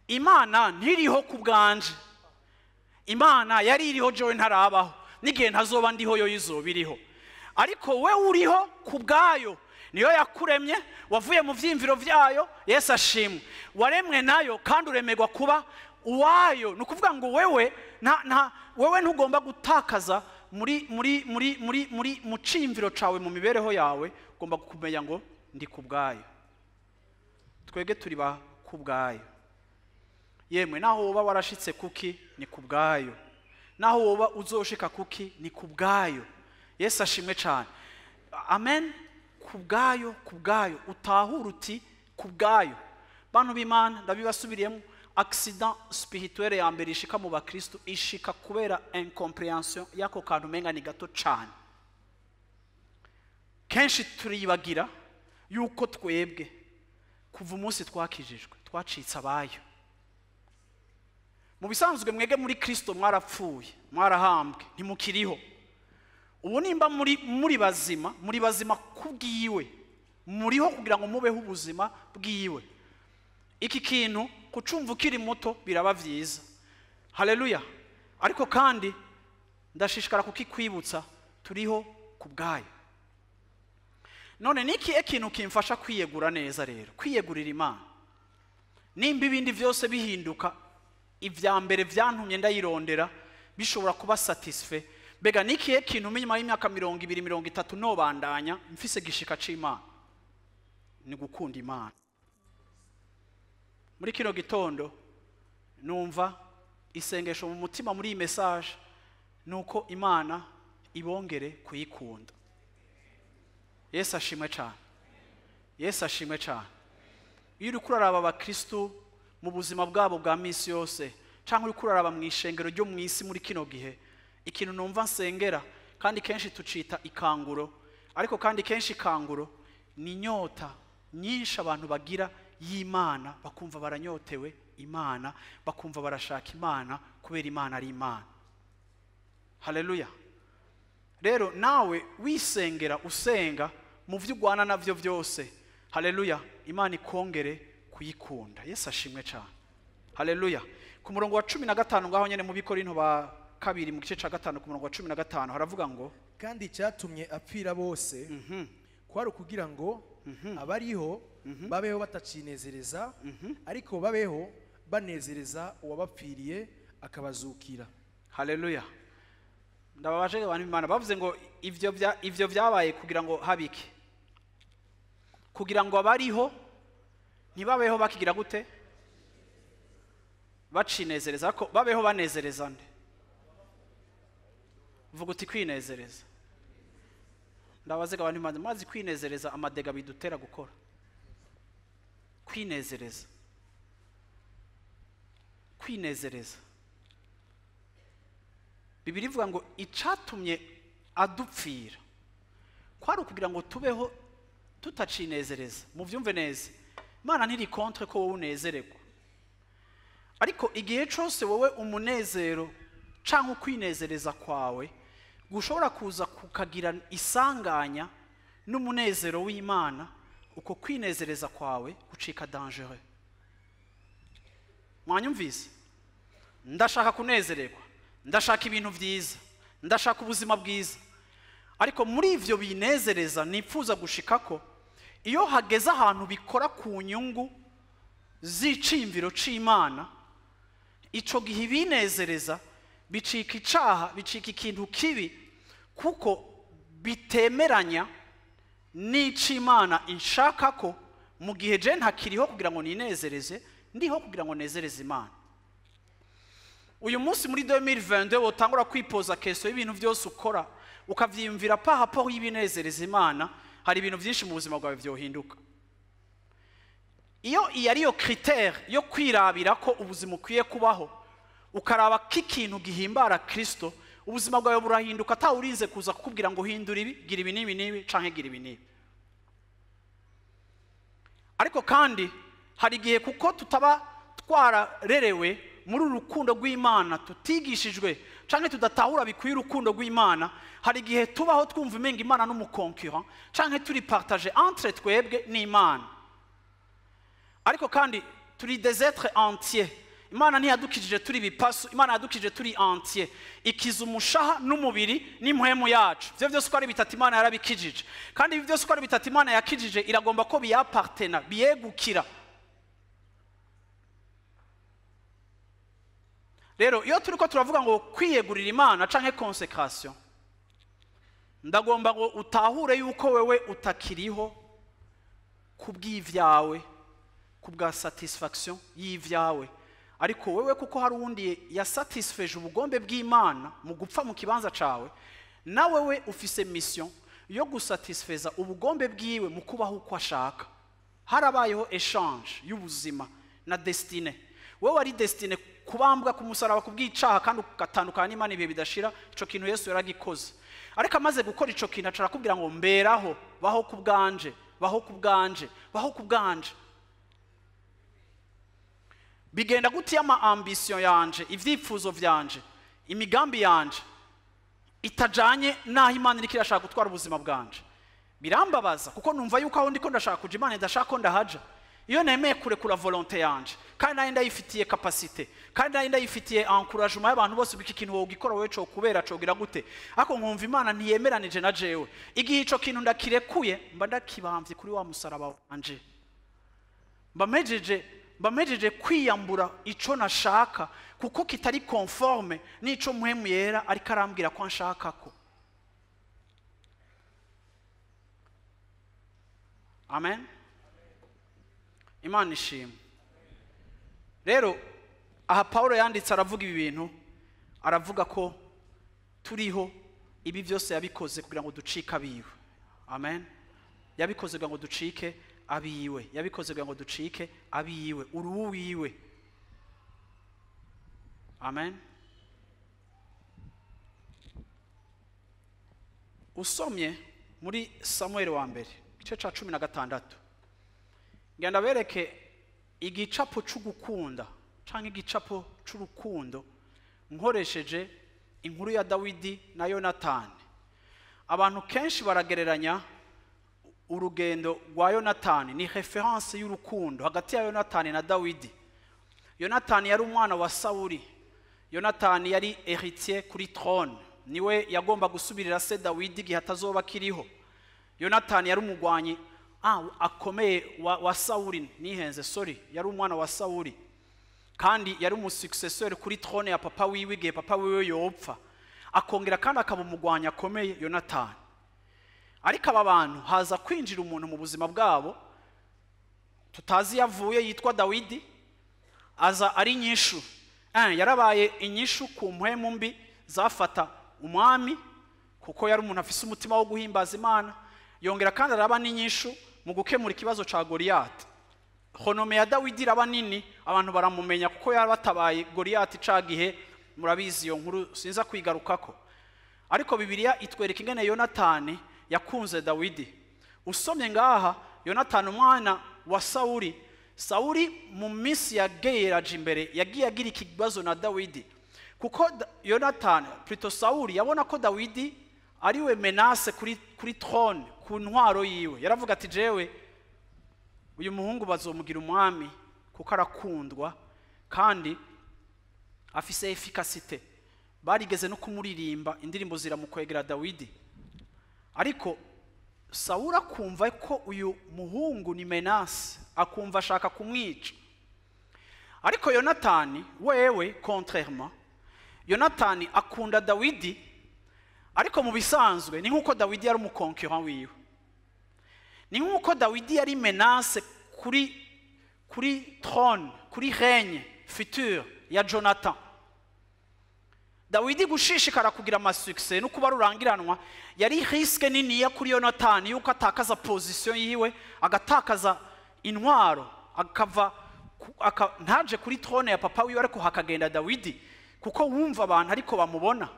Imana ntiriho ku bwanje. Imana yari iriho jewe ntarabaho, n'igihe ntazoba ndiho yo izoba iriho. Ariko we uriho ku bwayo, niyo yakuremye, wavuye mu vyimviro vyayo. Yesu ashimwe. Waremwe nayo kandi uremerwa kuba uwayo. Ni ukuvuga ngo wewe nta wewe ntugomba gutakaza muri muri muri muri muri mu cimviro cawe, mu mibereho yawe ugomba kumenya ngo ndi ku bwayo. Twege turi ba ku bwayo. Yemwe naho woba warashitse kuki ni ku bwayo, naho woba uzoshika kuki ni ku bwayo. Yesu ashimwe cyane. Amen. Ku bwayo, ku bwayo, utahura uti ku bwayo. Bantu b'Imana, ndabibasubiriyemo, accident spirituelle ya mbere ishika mu bakristo ishika kubera incompréhension y'ako kantu umenga ni gato cyane. Kenshi turibagira yuko twebwe kuva umunsi twakijijwe twacitse abayo. Mu bisanzwe mwege muri Kristo mwarapfuye, mwarahambwe, ntimukiriho. Ubu nimba muri bazima, muri bazima kubwiwe, muriho kugira ngo mubeho ubuzima bwiwe. Iki kintu kucumva ukiri muto biraba vyiza. Haleluya. Ariko kandi ndashishikara kukikwibutsa, turiho ku bwayo. None niki ekintu kimfasha kwiyegura neza rero, kwiyegurira Imana? Nimba ibindi vyose bihinduka, ivya mbere vyantumye ndayirondera bishobora kuba satisfait. Mbega niki ekintu nyuma y'imyaka 20 30 nobandanya mfise gishika c'Imana? Ni gukunda Imana. Muri kino gitondo numva isengesho mu mutima muri iyi message nuko Imana ibongere kuyikunda. Yesu ashimwe cyane. Yesu ashimwe cyane. Iyo uri kuraraba abakristo mu buzima bwabo bwa misi yose, cyangwa uri kuraraba mu ishengero ryo mu isi muri kino gihe, ikintu numva nsengera kandi kenshi tucita ikanguro, ariko kandi kenshi ikanguro ni inyota nyinshi abantu bagira y'Imana, bakumva baranyotewe Imana, bakumva barashaka Imana kubera Imana ari Imana. Haleluya. Rero nawe wisengera usenga mu vyo ugwana navyo vyose, haleluya, Imana ikongere kuyikunda. Yesu ashimwe cyane. Haleluya. Ku murongo wa 15 ngaho nyene mu Bikorinto ba kabiri mu gice ca 5 ku murongo wa 15 haravuga ngo kandi icyatumye apfira bose kwari ukugira ngo abariho babeho batacinezereza, ariko babeho banezereza uwabapfiriye akabazukira. Haleluya. Ndababaje abantu b'Imana bavuze ngo ivyo vyabaye kugira ngo habike, kugira ngo abariho ntibabeho bakigira gute, bacinezereza, ko babeho banezereza nde? Vuga uti kwinezereza. Ndabaze abantu b'Imana, mazi kwinezereza amadega bidutera gukora. Kwinezereza, kwinezereza. Bibiri ivuga ngo icatumye adupfira kwari ukugira ngo tubeho tutacinezereza. Muvyumve neza, Imana ntiri contre ko wowe unezererwa, ariko igihe cose wowe umunezero canke ukwinezereza kwawe gushobora kuza kukagira isanganya n'umunezero w'Imana, uko kwinezereza kwawe gucika dangereux. Mwanyumvise? Ndashaka kunezererwa, ndashaka ibintu vyiza, ndashaka ubuzima bwiza, ariko muri ivyo binezereza nipfuza gushikako, iyo hageze ahantu bikora ku nyungu z'icimviro c'Imana, ico gihe ibinezereza bicika icaha, bicika ikintu kibi, kuko bitemeranya n'icimana inshaka ko mu gihe je ntakiriho kugira ngo ninezereze, ndiho kugira ngo nezereze Imana. Uyu munsi muri 2022 wotangura kwipoza question y'ibintu vyose ukora, ukavyiyumvira par rapport y'ibinezereza Imana, hari ibintu vyinshi mu buzima bwawe vyohinduka. Iyo iyi ariyo critère yo kwirabira ko ubuzima ukwiye kubaho, ukaraba ko ikintu gihimbara Kristo, ubuzima bwawe burahinduka atawurinze kuza kukubwira ngo hindura ibi, gira ibi n'ibi n'ibi, canke gira ibi n'ibi. Ariko kandi hari igihe kuko tutaba twararerewe muri uru rukundo rw'Imana, tutigishijwe canke tudatahura bikwiye urukundo rw'Imana, hari igihe tubaho twumva umenga Imana n'umu concurrent, canke turi partagé entre twebwe n'Imana. Ariko kandi turi des êtres entiers. Imana ntiyadukijije turi ibipasu, Imana yadukijije turi entier. Ikiza umushaha n'umubiri n'impwemu yacu. Ivyo vyose uko ari bitatu Imana yarabikijije. Kandi ibi byose uko ari bitatu Imana yakijije, iragomba ko biyapartena, biyegukira. Rero iyo turiko turavuga ngo kwiyegurira Imana canke consécration, ndagomba ngo utahure yuko wewe utakiriho kubw'ivyawe, kubwa satisfaction y'ivyawe, ariko wewe kuko hari uwundi yasatisfeje ubugombe bw'Imana mu gupfa mu kibanza cawe, na wewe ufise mission yo gusatisfeza ubugombe bwiwe mu kubaho uko ashaka. Harabayeho échange y'ubuzima na destinée. Wewe wari destiné kubambwa ku musaraba kubw'icaha kandi ugatandukana n'Imana ibihe bidashira. Ico kintu Yesu yaragikoze. Ariko amaze gukora ico kintu, aca arakubwira ngo mberaho, baho ku bwanje, baho ku bwanje, baho ku bwanje. Bigenda gute ama ambition yanje, ivyifuzo vyanje, imigambi yanje itajanye naho Imana iriko irashaka gutwara ubuzima bwanje? Birambabaza kuko numva yuko aho ndiko ndashaka kuja, Imana idashaka ko ndahaja. Iyo nemeye kurekura volonté yanje, kandi nayo ndayifitiye capacité, kandi nayo ndayifitiye encouragement y'abantu bose, iki kintu wogikora wewe co kubera cogira gute, ariko nkumva Imana ntiyemeranije na jewe, igihe ico kintu ndakirekuye, mba ndakibamvye kuri wa musaraba wanje, mba mejeje kwiyambura ico nashaka, kuko kitari conforme n'ico Mpwemu Yera ariko arambwira ko nshaka ko. Amen. Imana ishimwe. Rero aha Paulo yanditse aravuga ibi bintu, aravuga ko turiho, ibi byose yabikoze kugira ngo ducike abiwe. Amen. Yabikoze kugira ngo ducike abiwe, yabikoze kugira ngo ducike abiwe, uruhu wiwe. Amen. Usomye muri Samuel wa mbere igice ca 16, ngenda bereke igicapo c'ugukunda canke igicapo c'urukundo nkoresheje inkuru ya Dawidi na Yonatani. Abantu kenshi baragereranya urugendo rwa Yonatani, ni référence y'urukundo hagati ya Yonatani na Dawidi. Yonatani yari umwana wa Sawuli. Yonatani yari héritier kuri trône, niwe yagomba gusubirira se Dawidi igihe atazoba akiriho. Yonatani yari umugwanyi akomeye wa Sawuli. Nihenze, sorry, yari umwana wa Sawuli kandi yari umu successeur kuri trône ya papa wiwe igihe papa wiwe yopfa, akongera kandi akaba umugwanyi akomeye Yonatani. Ariko aba bantu haza kwinjira umuntu mu buzima bwabo tutazi yavuye, yitwa Dawidi. Aza ari inyishu. Yarabaye inyishu ku mpwemu mbi zafata umwami, kuko yari umuntu afise umutima wo guhimbaza Imana. Yongera kandi araba n'inyishu mu gukemura ikibazo ca Goliyati. Renommée ya Dawidi iraba nini, abantu baramumenya kuko yarabatabaye Goliyati ca gihe. Murabizi iyo nkuru, sinza kwigarukako. Ariko Bibiliya itwereka ingene Yonatani yakunze Dawidi. Usomye ngaha, Yonatani umwana wa Sawuli, Sawuli mu minsi yageraje imbere yagiye agira ikibazo na Dawidi, kuko Yonatani, plutôt Sawuli, yabona ko Dawidi ariwe menace kuri trône, ku ntwaro yiwe. Yaravuga ati: "Jewe uyu muhungu bazomugira umwami kuko arakundwa kandi afise efficacité." Barigeze no kumuririmba indirimbo ziramukwegera Dawidi. Ariko Sawuli akumva ko uyu muhungu ni menace, akumva ashaka kumwica. Ariko Yonatani wewe, contrairement, Yonatani akunda Dawidi, ariko mu bisanzwe ni nk'uko Dawidi yari umu concurrent wiwe, ni nk'uko Dawidi yari menace kuri trône, kuri règne futur ya Jonathan. Dawidi gushishikara kugira ama succès no kuba rurangiranwa yari risque niniya kuri Yonatani yuko atakaza position yiwe, agatakaza intwaro. akava ntaje kuri trône ya papa wiwe, ariko hakagenda Dawidi, kuko wumva abantu ariko bamubona.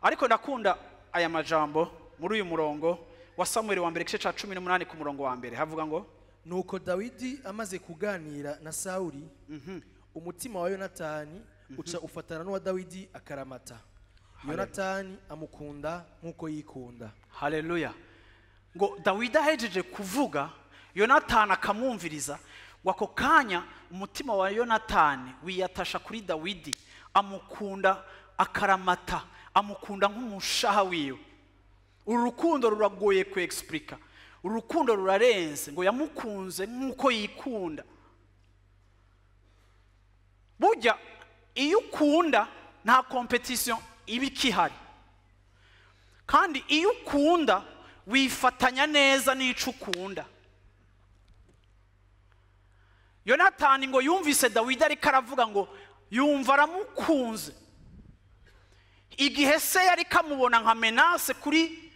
Ariko ndakunda aya majambo muri uyu murongo wa Samuel wa mbere igice ca 18 ku murongo wa mbere, havuga ngo: Nuko Dawidi amaze kuganira na Sawuli, umutima wa Yonatani uca ufatana n'uwa Dawidi akaramata. Yonatani amukunda nk'uko yikunda. Haleluya. Ngo Dawidi ahejeje kuvuga, Yonatani akamwumviriza, ngo ako kanya umutima wa Yonatani wiyatasha kuri Dawidi, amukunda akaramata, amukunda nk'umushaha wiwe. Uru rukundo ruragoye ku explica, uru rukundo rurarenze. Ngo yamukunze nk'uko yikunda. Burya iyo ukunda nta compétition iba ikihari, kandi iyo ukunda wifatanya neza n'ico ukunda. Yonatani ngo yumvise Dawidi ariko aravuga, ngo yumva aramukunze. Igihe se yari kamubona nka menace kuri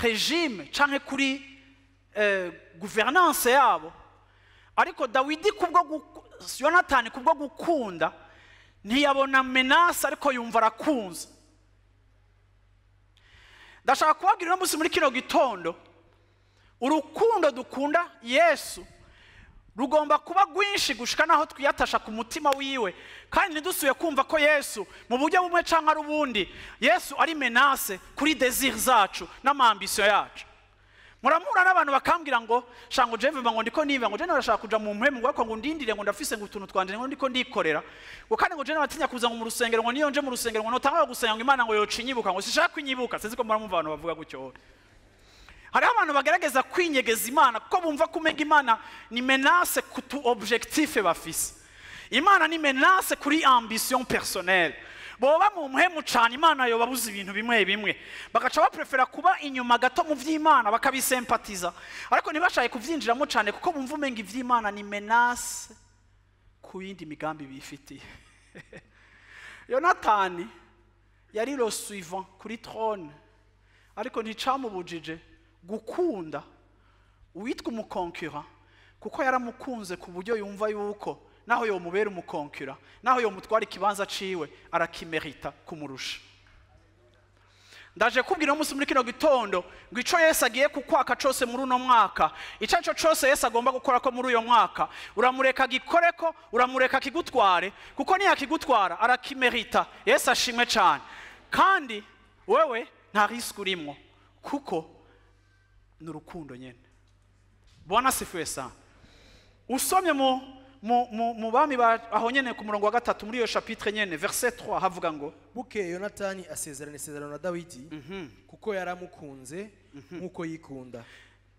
régime canke kuri gouvernance yabo, ariko Dawidi kubwo Yonatani kubwo gukunda ntiyabona menace, ariko yumva arakunze. Ndashaka kubabwira uno munsi muri kino gitondo, urukundo dukunda Yesu rugomba kuba rwinshi gushika naho twiyatasha ku mutima wiwe, kandi ntidusuye kumva ko Yesu mu buryo bumwe canke ari ubundi Yesu ari menace kuri désir zacu n'ama ambition yacu. Muramura n'abantu bakambwira ngo shango je mva ngo ndiko niba ngo je narashaka kuja mu mpemu, ngo ariko ngo ndindire, ngo ndafise ngo utuntu twanje, ngo ndiko ndikorera, ngo kandi ngo je nabatinya kuza ngo mu rusengero, ngo niyo nje mu rusengero ngo notanga gusenga ngo Imana ngo yoca inyibuka, ngo sishaka kwinyibuka. Sinzi ko muramumva abantu bavuga gutyo. Hariho abantu bagerageza kwinyegeza Imana kuko bumva ko umenga Imana ni menace ku tu objectif bafise, Imana ni menace kuri ambition personnelle. Boba mu mpemu cane Imana yobabuza ibintu bimwe bimwe, bagaca baprefera kuba inyuma gato mu vy'Imana, bakabisempatiza, ariko ntibashaye kuvyinjiramo cane, kuko bumva umenga ivy'Imana ni menace ku yindi migambi bifitiye. Yonatani yari le suivant kuri trône, ariko nticamubujije gukunda uwitwa umu concurrent, kuko yaramukunze ku buryo yumva yuko naho yomubera umu concurrent, naho yomutwara ikibanza ciwe, arakimerita kumurusha. Ndaje kubwira umunsi muri kino gitondo ngo ico Yesu agiye kukwaka cose muri uno mwaka, ico arico cose Yesu agomba gukora ko muri uyo mwaka, uramureka gikoreko, uramureka kigutware, kuko niyakigutwara arakimerita. Yesu ashimwe cane. Kandi wewe nta risque urimwo, kuko ni urukundo nyene. Bwana sifiwe sana. Usomye mu bami aho nyene ku murongo wa 3 muri iyo chapitre nyene, verset 3, havuga ngo: Bukeye Yonatani asezerana isezerano na Dawidi, kuko yaramukunze nk'uko yikunda.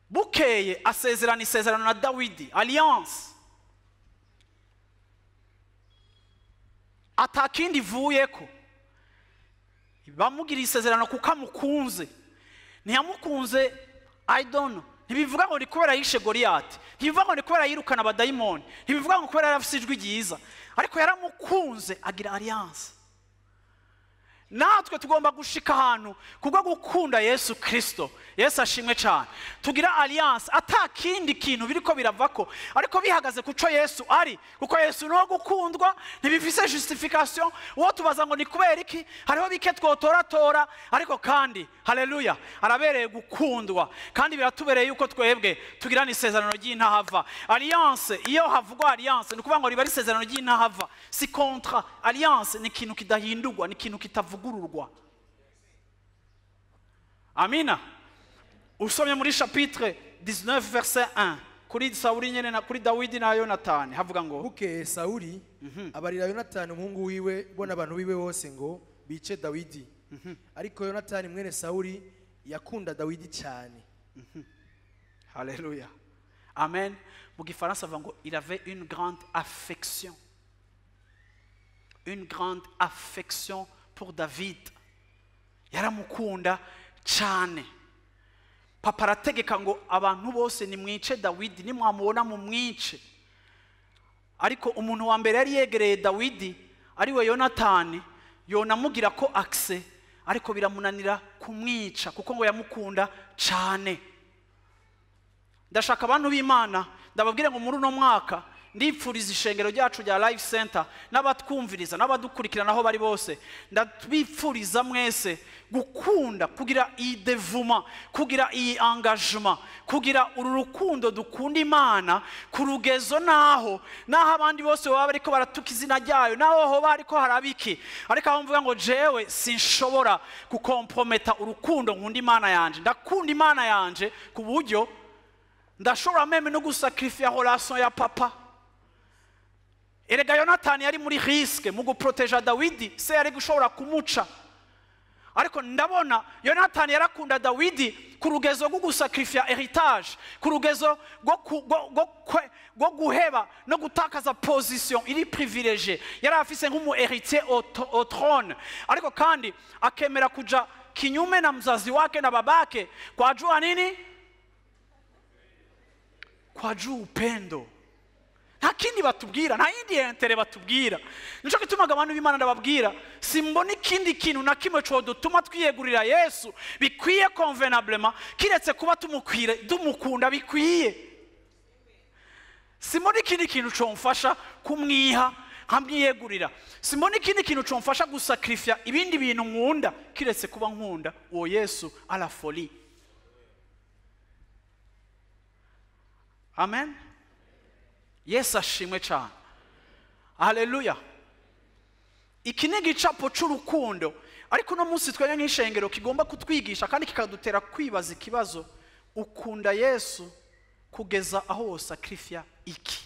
Bukeye asezerana isezerano na Dawidi, alliance atakindi ivuyeko. Bamugira isezerano kuko amukunze. Ntiyamukunze, I don't know, ntibivuga ngo ni kubera yishe Goliyati, ntibivuga ngo ni kubera yirukana abadayimoni, ntibivuga ngo kubera yarafise ijwi ryiza, ariko yaramukunze agira alliance. Natwe tugomba gushika ahantu kubwo gukunda Yesu Kristo. Yesu ashimwe cyane. Tugira alliance atakindi kintu biriko biravako, ariko bihagaze kuco Yesu ari, kuko Yesu ni uwo gukundwa. Ntibifise justification. Uwo tubaza ngo ni kubera iki, hariho bike twotoratora, ariko kandi haleluya, arabereye gukundwa, kandi biratubereye yuko twebwe tugirana isezerano ry'intahava. Alliance, iyo havugwa alliance, ni ukuvuga ngo riba ari isezerano ry'intahava, si contrat. Alliance ni ikintu kidahindurwa, ni ikintu kitavugururwa. Amina. Usomye muri chapitre 19 verset 1 kuri Sawuli nyene na kuri Dawidi na Yonatani, havuga ngo: Bukeye Sawuli abarira Yonatani umuhungu wiwe bo n'abantu biwe bose ngo bice Dawidi. Ariko Yonatani mwene Sawuli yakunda Dawidi cyane. Haleluya, amen. Mu gifaransa bavuga ngo il avait une grande affection, une grande affection pour David. Yaramukunda cyane. Papa arategeka ngo abantu bose nimwice Dawidi, nimwamubona mumwice. Ariko umuntu wa mbere yari yegereye Dawidi ariwe Yonatani, yonamugira ko akse, ariko biramunanira kumwica kuko ngo yamukunda cyane. Ndashaka abantu b'Imana ndababwire ngo muri uno mwaka ndipfuriza ishengero ryacu rya Life Center n'abatwumviriza n'abadukurikirana aho bari bose, ndabipfuriza mwese gukunda, kugira iyi dévouement, kugira iyi engagement, kugira uru rukundo dukunda Imana ku rugezo naho abandi bose baba bariko baratuka izina ryayo, naho ho bariko harabiki, ariko aho mvuga ngo jewe sinshobora gukomprometa urukundo nkunda Imana yanje. Ndakunda Imana yanje ku buryo ndashobora même no gusacrifier relation ya papa. Erega Yonatani yari muri risque mu guproteja Dawidi, se yari gushobora kumuca, ariko ndabona Yonatani yarakunda Dawidi ku rugezo rwo gusacrifier héritage, ku rugezo rwo guheba no gutakaza position iri privilégiée yari afise nk'umu héritier au trône, ariko kandi akemera kuja kinyume na mzazi wake na babake kwa jua nini? Kwa juu upendo. Nta kindi batubwira, nta yindi intérêt batubwira. Nico gitumaga abantu b'Imana ndababwira, simbona ikindi kintu na kimwe codutuma twiyegurira Yesu bikwiye convenablement, kiretse kuba tumukwire dumukunda bikwiye. Simbona ikindi kintu comfasha kumwiha nkamwiyegurira, simbona ikindi kintu comfasha gusacrifier ibindi bintu nkunda kiretse kuba nkunda uwo Yesu à la folie. Amen. Yesu ashimwe cyane. Haleluya. Iki ni igicapo c'urukundo, ariko uno munsi twebwe nk'ishengero kigomba kutwigisha kandi kikadutera kwibaza ikibazo: ukunda Yesu kugeza aho wosacrifier iki?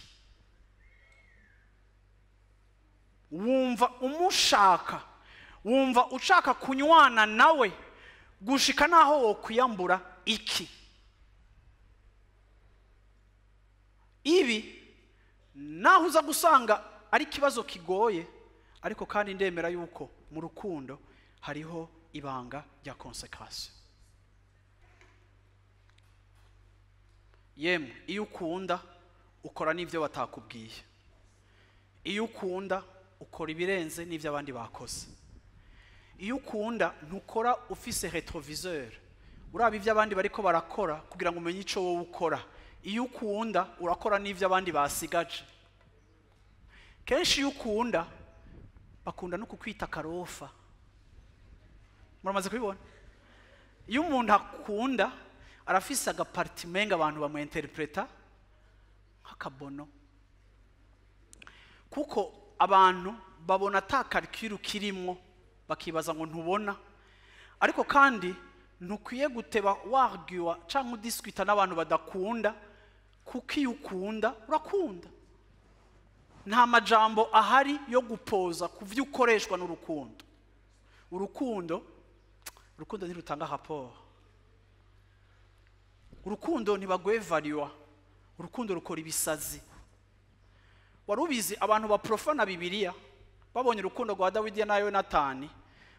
Wumva umushaka, wumva ushaka kunywana nawe gushika naho wokwiyambura iki? Ibi naho uza gusanga ari ikibazo kigoye, ariko kandi ndemera yuko mu rukundo hariho ibanga rya consécration. Yemwe, iyo ukunda ukora n'ibyo batakubwiye, iyo ukunda ukora ibirenze n'ibyo abandi bakoze, iyo ukunda ntukora ufise rétroviseur uraba ibyo abandi bariko barakora kugira ngo umenye ico wowe ukora. Iyo ukunda urakora n'ibyo abandi basigaje. Kenshi iyo ukunda bakunda no kukwita karofa. Muramaze kubibona? Iyo umuntu akunda arafise agapartimenga abantu bamuinterpreta nk'akabono, kuko abantu babona ata calcul kirimwo bakibaza ngo ntubona. Ariko kandi ntukwiye guteba warguwa canke udiscuta n'abantu badakunda, kuko iyo ukunda urakunda. Nta majambo ahari yo gupoza ku vyo ukoreshwa n'urukundo. Urukundo ntirutanga rapport, urukundo ntibagwevariwa, urukundo rukora ibisazi. Wari ubizi abantu baprofana Bibiliya babonye urukundo rwa Dawidi na Yonatani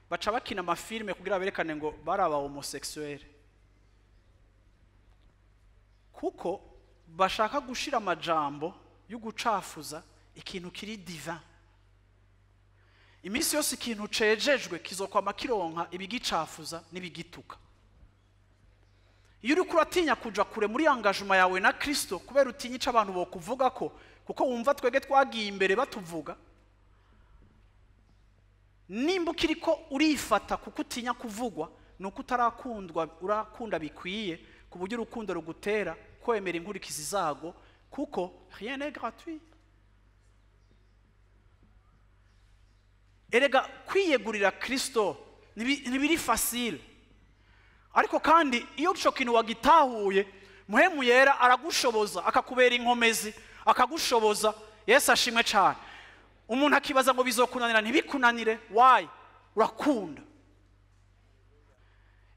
baca bakina amafilme kugira berekane ngo bari aba homosexuel, kuko bashaka gushira amajambo yo gucafuza ikintu kiri divin. Iminsi yose ikintu cejejwe kizokwama kironka ibigicafuza n'ibigituka. Iyo uriko uratinya kuja kure muri engagement yawe na Kristo kubera utinya ico abantu bokuvuga ko, kuko wumva twege twagiye imbere batuvuga, nimba ukiriko urifata kuko utinya kuvugwa, nuko utarakundwa urakunda bikwiye ku buryo urukundo rugutera kwemera inkurikizi zago, kuko rien n'est gratuit. Erega kwiyegurira Kristo ntibiri facile, ariko kandi iyo ico kintu wagitahuye, Muhemu Yera aragushoboza akakubera inkomezi, akagushoboza. Yesu ashimwe cyane. Umuntu akibaza ngo bizokunanira, ntibikunanire. Why? Urakunda.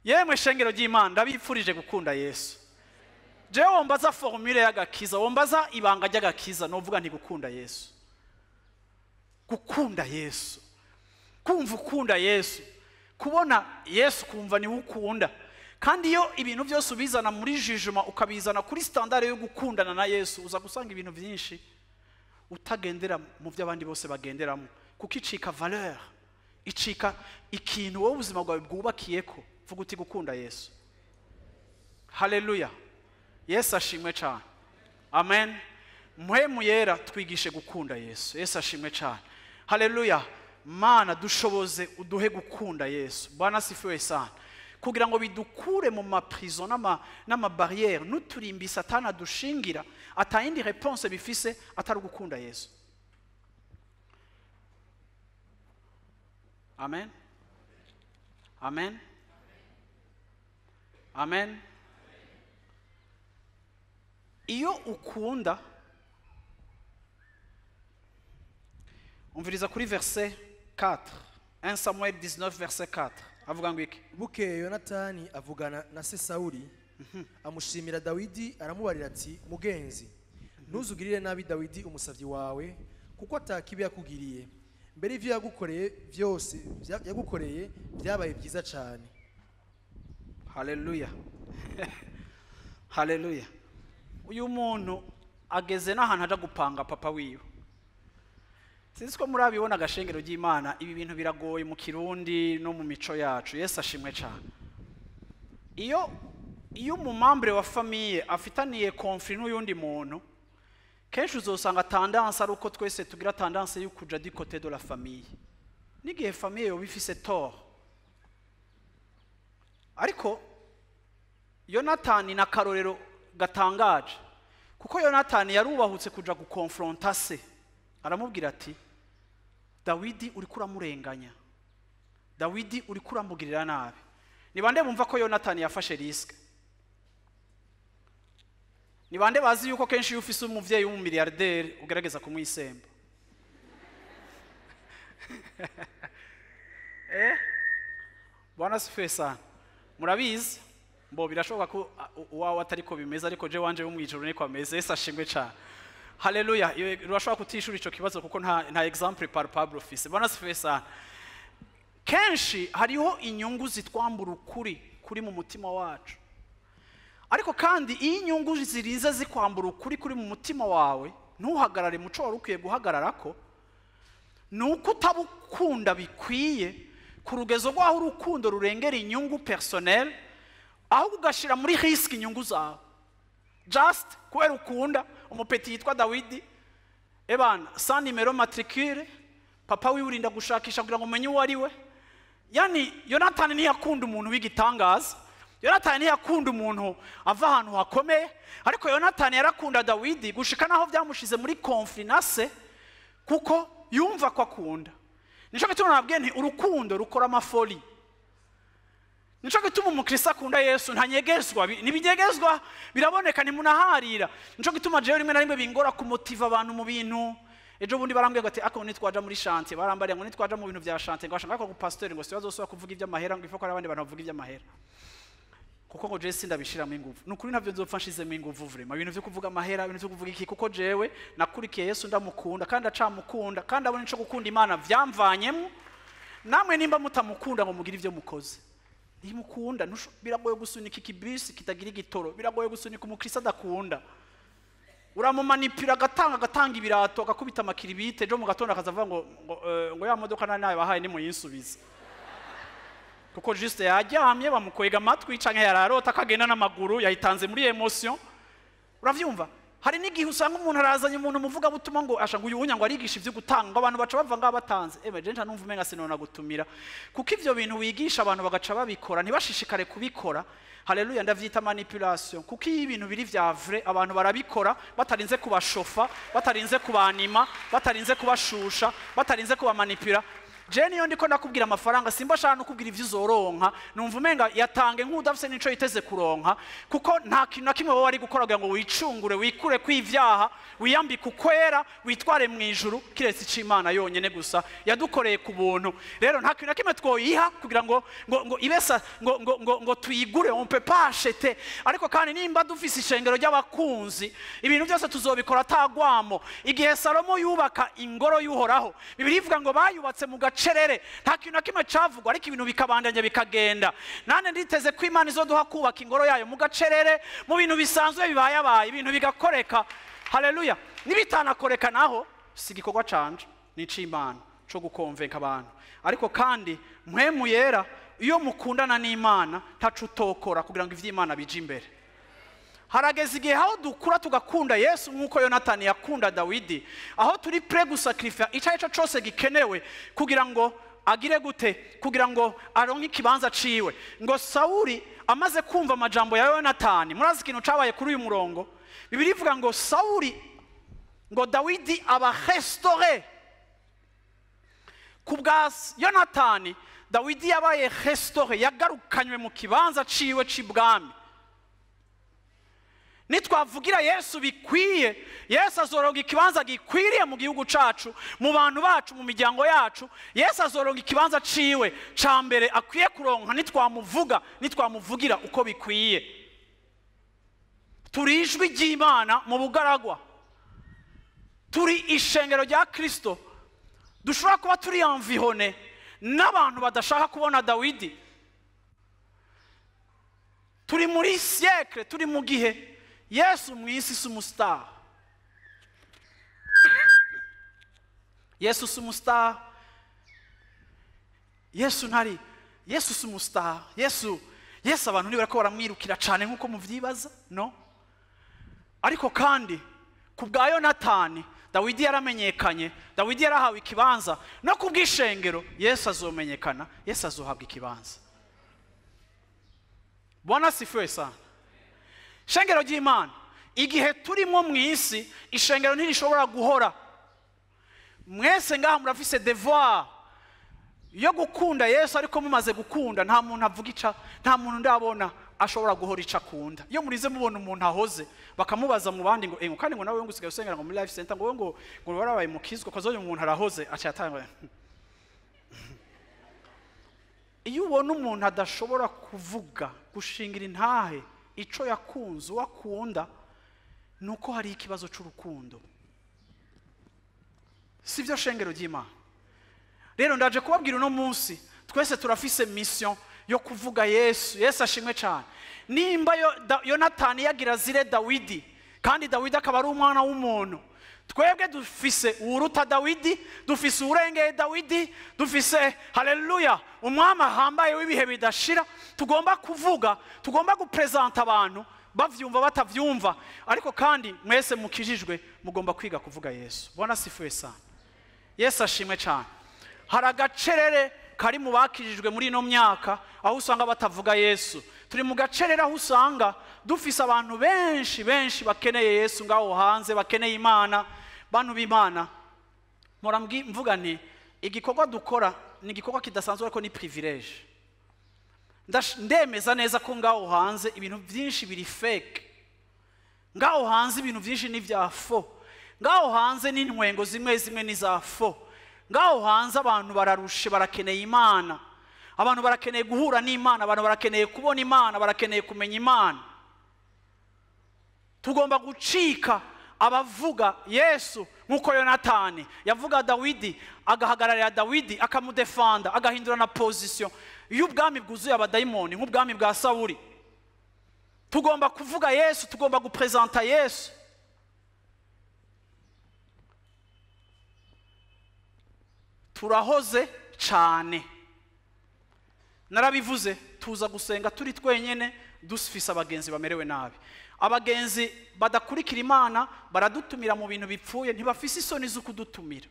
Yemwe shengero ry'Imana, ndabipfurije gukunda Yesu. Jewe wombaza formule y'agakiza, wombaza ibanga ry'agakiza, novuga nti gukunda Yesu. Gukunda Yesu, kumva ukunda Yesu, kubona Yesu kumva ni ukunda. Kandi iyo ibintu byose ubizana muri jugement ukabizana kuri standard yo gukundana na Yesu, uza gusanga ibintu byinshi utagendera mu byo abandi bose bagenderamo, kuko icika valeur, icika ikintu wowe ubuzima bwawe bwubakiyeko. Vuga uti gukunda Yesu. Haleluya. Yesu ashimwe cyane. Amen. Mpwemu Yera twigishe gukunda Yesu. Yesu ashimwe cyane. Haleluya. Mana dushoboze uduhe gukunda Yesu. Bwana sifiwe sana. Kugira ngo bidukure mu maprison n'ama barrière n'uturimbi Satana dushingira, atayindi réponse bifise atari gukunda Yesu. Amen. Amen. Amen. Iyo ukunda, umviriza kuri verset 4. 1 Samuel 19 verset 4. Avuga ngo iki? Bukeye Yonatani avugana na se Sawuli, amushimira Dawidi, aramubarira ati: mugenzi, ntuzugirire nabi Dawidi umusavyi wawe, kuko atakibi yakugiriye. Mbere ivyo yagukoreye byose yagukoreye byabaye byiza cyane. Haleluya. Haleluya. Uyu muntu ageze n'ahantu aja gupanga papa wiwe. Sinzi ko murabibona agashengero ry'Imana, ibi bintu biragoye mu Kirundi no mu mico yacu. Yesu ashimwe cyane. Iyo umumambre wa famille afitaniye conflit n'uyundi muntu, kenshi uzosanga tendance ari uko twese tugira tendance yo kuja du côté de la famille. N'igihe famille yoba ifise tort. Ariko Yonatani na karorero gatangaje, kuko Yonatani yarubahutse kuja gukonfronta se. Aramubwira ati: Dawidi uri kuramurenganya, Dawidi uri kuramugirira nabi. Ni bande bumva ko Yonatani yafashe risque? Ni bande bazi yuko kenshi iyo ufise umuvyeyi w'umumiliyarderi ugerageza kumwisemba? Bwana sifiwe sana. Murabizi mbo birashoboka ko uwawe atariko bimeze, ariko je wanje wo mwijuru niko ameze. Yesu ashimwe cyane. Haleluya. Urashobora kutishura ico kibazo kuko nta exemple palpable ufise. Bwana sifiwe sana. Kenshi hariho inyungu zitwambura ukuri kuri mu mutima wacu. Ariko kandi iyo inyungu ziriza zikwambura ukuri kuri mu mutima wawe, ntuhagarare muco wari ukwiye guhagararako, nuko utabukunda bikwiye ku rugezo rwaho urukundo rurengera inyungu personnel, ahubwo ugashira muri risque inyungu zawe. Just kubera ukunda umupeti yitwa Dawidi, ebana sans numéro matricule, papa wiwe urinda gushakisha kugira ngo umenye uwo ari we. Yani Yonatani ntiyakunda umuntu w'igitangaza, Yonatani ntiyakunda umuntu ava ahantu hakomeye, ariko Yonatani yarakunda Dawidi gushika naho byamushize muri conflit na se, kuko yumva ko akunda. Nico gituma nabwiye nti urukundo rukora amafoli. Nico gituma umukristo akunda Yesu ntanyegezwa, nibinyegezwa biraboneka ntimunaharira. Nico gituma jewe rimwe na rimwe bingora kumotiva abantu mu bintu. Ejo bundi barambwiye ati ako nitwaja muri chantier, barambariye ngo nitwaja mu bintu vya chantier, ngo ashaka ko pasteur ngo sibazo kuvuga ivy'amahera, ngo ifoko abandi bantu bavuga ivy'amahera. Kuko ngo jewe sindabishiramo inguvu. Nukuri ntavyo nzopfa nshizemo inguvu vraiment. Ibintu vyo kuvuga amahera, ibintu vyo kuvuga iki, kuko jewe nakurikiye Yesu ndamukunda kandi acamukunda kandi abona ico gukunda Imana vyamvanyemo. Namwe nimba mutamukunda ngo mugire ivyo mukoze. Ntimukunda, biragoye gusunika ikibisi kitagira igitoro, biragoye gusunika umukristo adakunda. Uramumanipira agatanga ibirato, agakubita amakiribite, ejo mu gatondo akaza avuga ngo ya modoka nari nabahaye nimuyinsubize. Kuko juste yaryamye bamukwega amatwi canke yararota akagenda n'amaguru yayitanze muri emotion. Uravyumva? Hari n'igihe usanga umuntu arazanye umuntu muvuga butuma ngo asha ngo uyu ngo arigisha ivyo gutanga, abantu baca bava ngaha batanze. Je nca numva umenga sinona gutumira, kuko ivyo bintu wigisha abantu bagaca babikora ntibashishikare kubikora. Haleluya, ndavyita manipulation, kuko iyo ibintu biri vya vrai abantu barabikora batarinze kubashofa, batarinze kubanima, batarinze kubashusha, batarinze kubamanipula. Je niyo ndiko nakubwira amafaranga simba shaka no kubwira ivyo uzoronka, numva umenga yatange nk'udafise nico yiteze kuronka, kuko nta kintu na kimwe wowe ari gukora kugira ngo wicungure, wikure kw'ivyaha, wiyambike ukwera, witware mu ijuru, kiretse ic'Imana yonyene gusa yadukoreye ku buntu. Rero nta kintu na kimwe twoyiha kugira ngo ngo ngo ibesa ngo ngo ngo ngo tuyigure, on peut pas acheter. Ariko kandi nimba dufise ishengero ry'abakunzi, ibintu byose tuzobikora atagwamo. Igihe Salomo yubaka ingoro y'Uhoraho, Bibiliya ivuga ngo bayubatse mu gacerere, nta kintu na kimwe cavugwa, ariko ibintu bikabandanya bikagenda. Nane nditeze ko Imana izoduha kubaka ingoro yayo mu gacerere, mu bintu bisanzwe bibayabaye, ibintu bigakoreka. Haleluya. Nibitanakoreka naho si igikorwa canje, ni ic'Imana co gukonvenka abantu. Ariko kandi mpwemu yera, iyo mukundana n'Imana ntaco utokora kugira ngo ivy'Imana bije imbere. Harageze igihe aho dukura tugakunda Yesu nk'uko Yonatani yakunda Dawidi, aho turi prêt gusacrifier icyo ari cyo cyose gikenewe kugira ngo agire gute, kugira ngo aronke ikibanza ciwe. Ngo Sawuli amaze kumva amajambo ya Yonatani, murazi ikintu cabaye kuri uyu murongo. Bibiliya ivuga ngo Sawuli, ngo Dawidi aba restauré ku bwa Yonatani. Dawidi yabaye restauré, yagarukanywe mu kibanza ciwe c'ibwami. Nitwavugira Yesu bikwiye, Yesu azoronka ikibanza gikwiriye mu gihugu cacu, mu bantu bacu, mu miryango yacu. Yesu azoronka ikibanza ciwe ca mbere akwiye kuronka nitwamuvuga, nitwamuvugira uko bikwiye. Turi ijwi ry'Imana mu bugaragwa, turi ishengero rya Kristo. Dushobora kuba turi environnés n'abantu badashaka kubona Dawidi. Turi muri siècle, turi mu gihe Yesu mu isi si umustar. Yesu si umustar. Yesu ntari, Yesu si umustar. Yesu abantu ntibariko baramwirukira cane nk'uko muvyibaza, no. Ariko kandi ku bwa Yonatani, Dawidi yaramenyekanye, Dawidi yarahawe ikibanza, no ku bw'ishengero Yesu azomenyekana, Yesu azohabwa ikibanza. Bwana asifiwe sana. Shengero ry'Imana, igihe turimo mu isi, ishengero ntirishobora guhora. Mwese ngaha murafise devoir yo gukunda Yesu, ariko mumaze gukunda nta muntu avuga ica, nta muntu ndabona ashobora guhora ica akunda. Iyo murize mubona umuntu ahoze, bakamubaza mu bandi ngo kandi ngo nawe ngo usigaye usengera ngo muri Life Center, ngo ngo ngo warabaye mukizwa, ko uyu muntu arahoze, aca atanga. Iyo ubona umuntu adashobora kuvuga, gushingira intahe ico yakunze, uwakunda, nuko hari ikibazo c'urukundo. Sivyo shengero ry'Imana? Rero ndaje kubabwira uno munsi, twese turafise mission yo kuvuga Yesu. Yesu ashimwe cyane. Nimba Yonatani yagira zire Dawidi, kandi Dawidi akaba ari umwana w'umuntu, twebwe dufise uruta Dawidi, dufise urengeye Dawidi, dufise haleluya umwami ahambaye w'ibihe bidashira. Tugomba kuvuga, tugomba gupresenta abantu bavyumva batavyumva, ariko kandi mwese mukijijwe mugomba kwiga kuvuga Yesu. Bwana asifiwe sana. Yesu ashimwe cyane. Hari agacerere kari mu bakijijwe muri ino myaka aho usanga batavuga Yesu. Turi mu gacerere aho usanga dufise abantu benshi benshi bakeneye Yesu ngaho hanze, bakeneye Imana. Bantu b'Imana, mpora mvuga nti igikorwa dukora ni igikorwa kidasanzwe, ariko ni privilege. Ndemeza neza ko ngaho hanze ibintu byinshi biri fake, ngaho hanze ibintu byinshi ni vya faux, ngaho hanze n'intwengo zimwe zimwe ni za faux, ngaho hanze abantu bararushe, barakeneye Imana, abantu barakeneye guhura n'Imana, abantu barakeneye kubona Imana, barakeneye kumenya Imana. Tugomba gucika abavuga Yesu nk'uko Yonatani yavuga Dawidi, agahagararira Dawidi, akamudefanda, agahindura na position y'ubwami bwuzuye abadayimoni nk'ubwami bwa Sawuli. Tugomba kuvuga Yesu, tugomba gupresenta Yesu. Turahoze cyane, narabivuze, tuza gusenga turi twenyene, dufise abagenzi bamerewe nabi, abagenzi badakurikira Imana, baradutumira mu bintu bipfuye, ntibafise isoni zo kudutumira.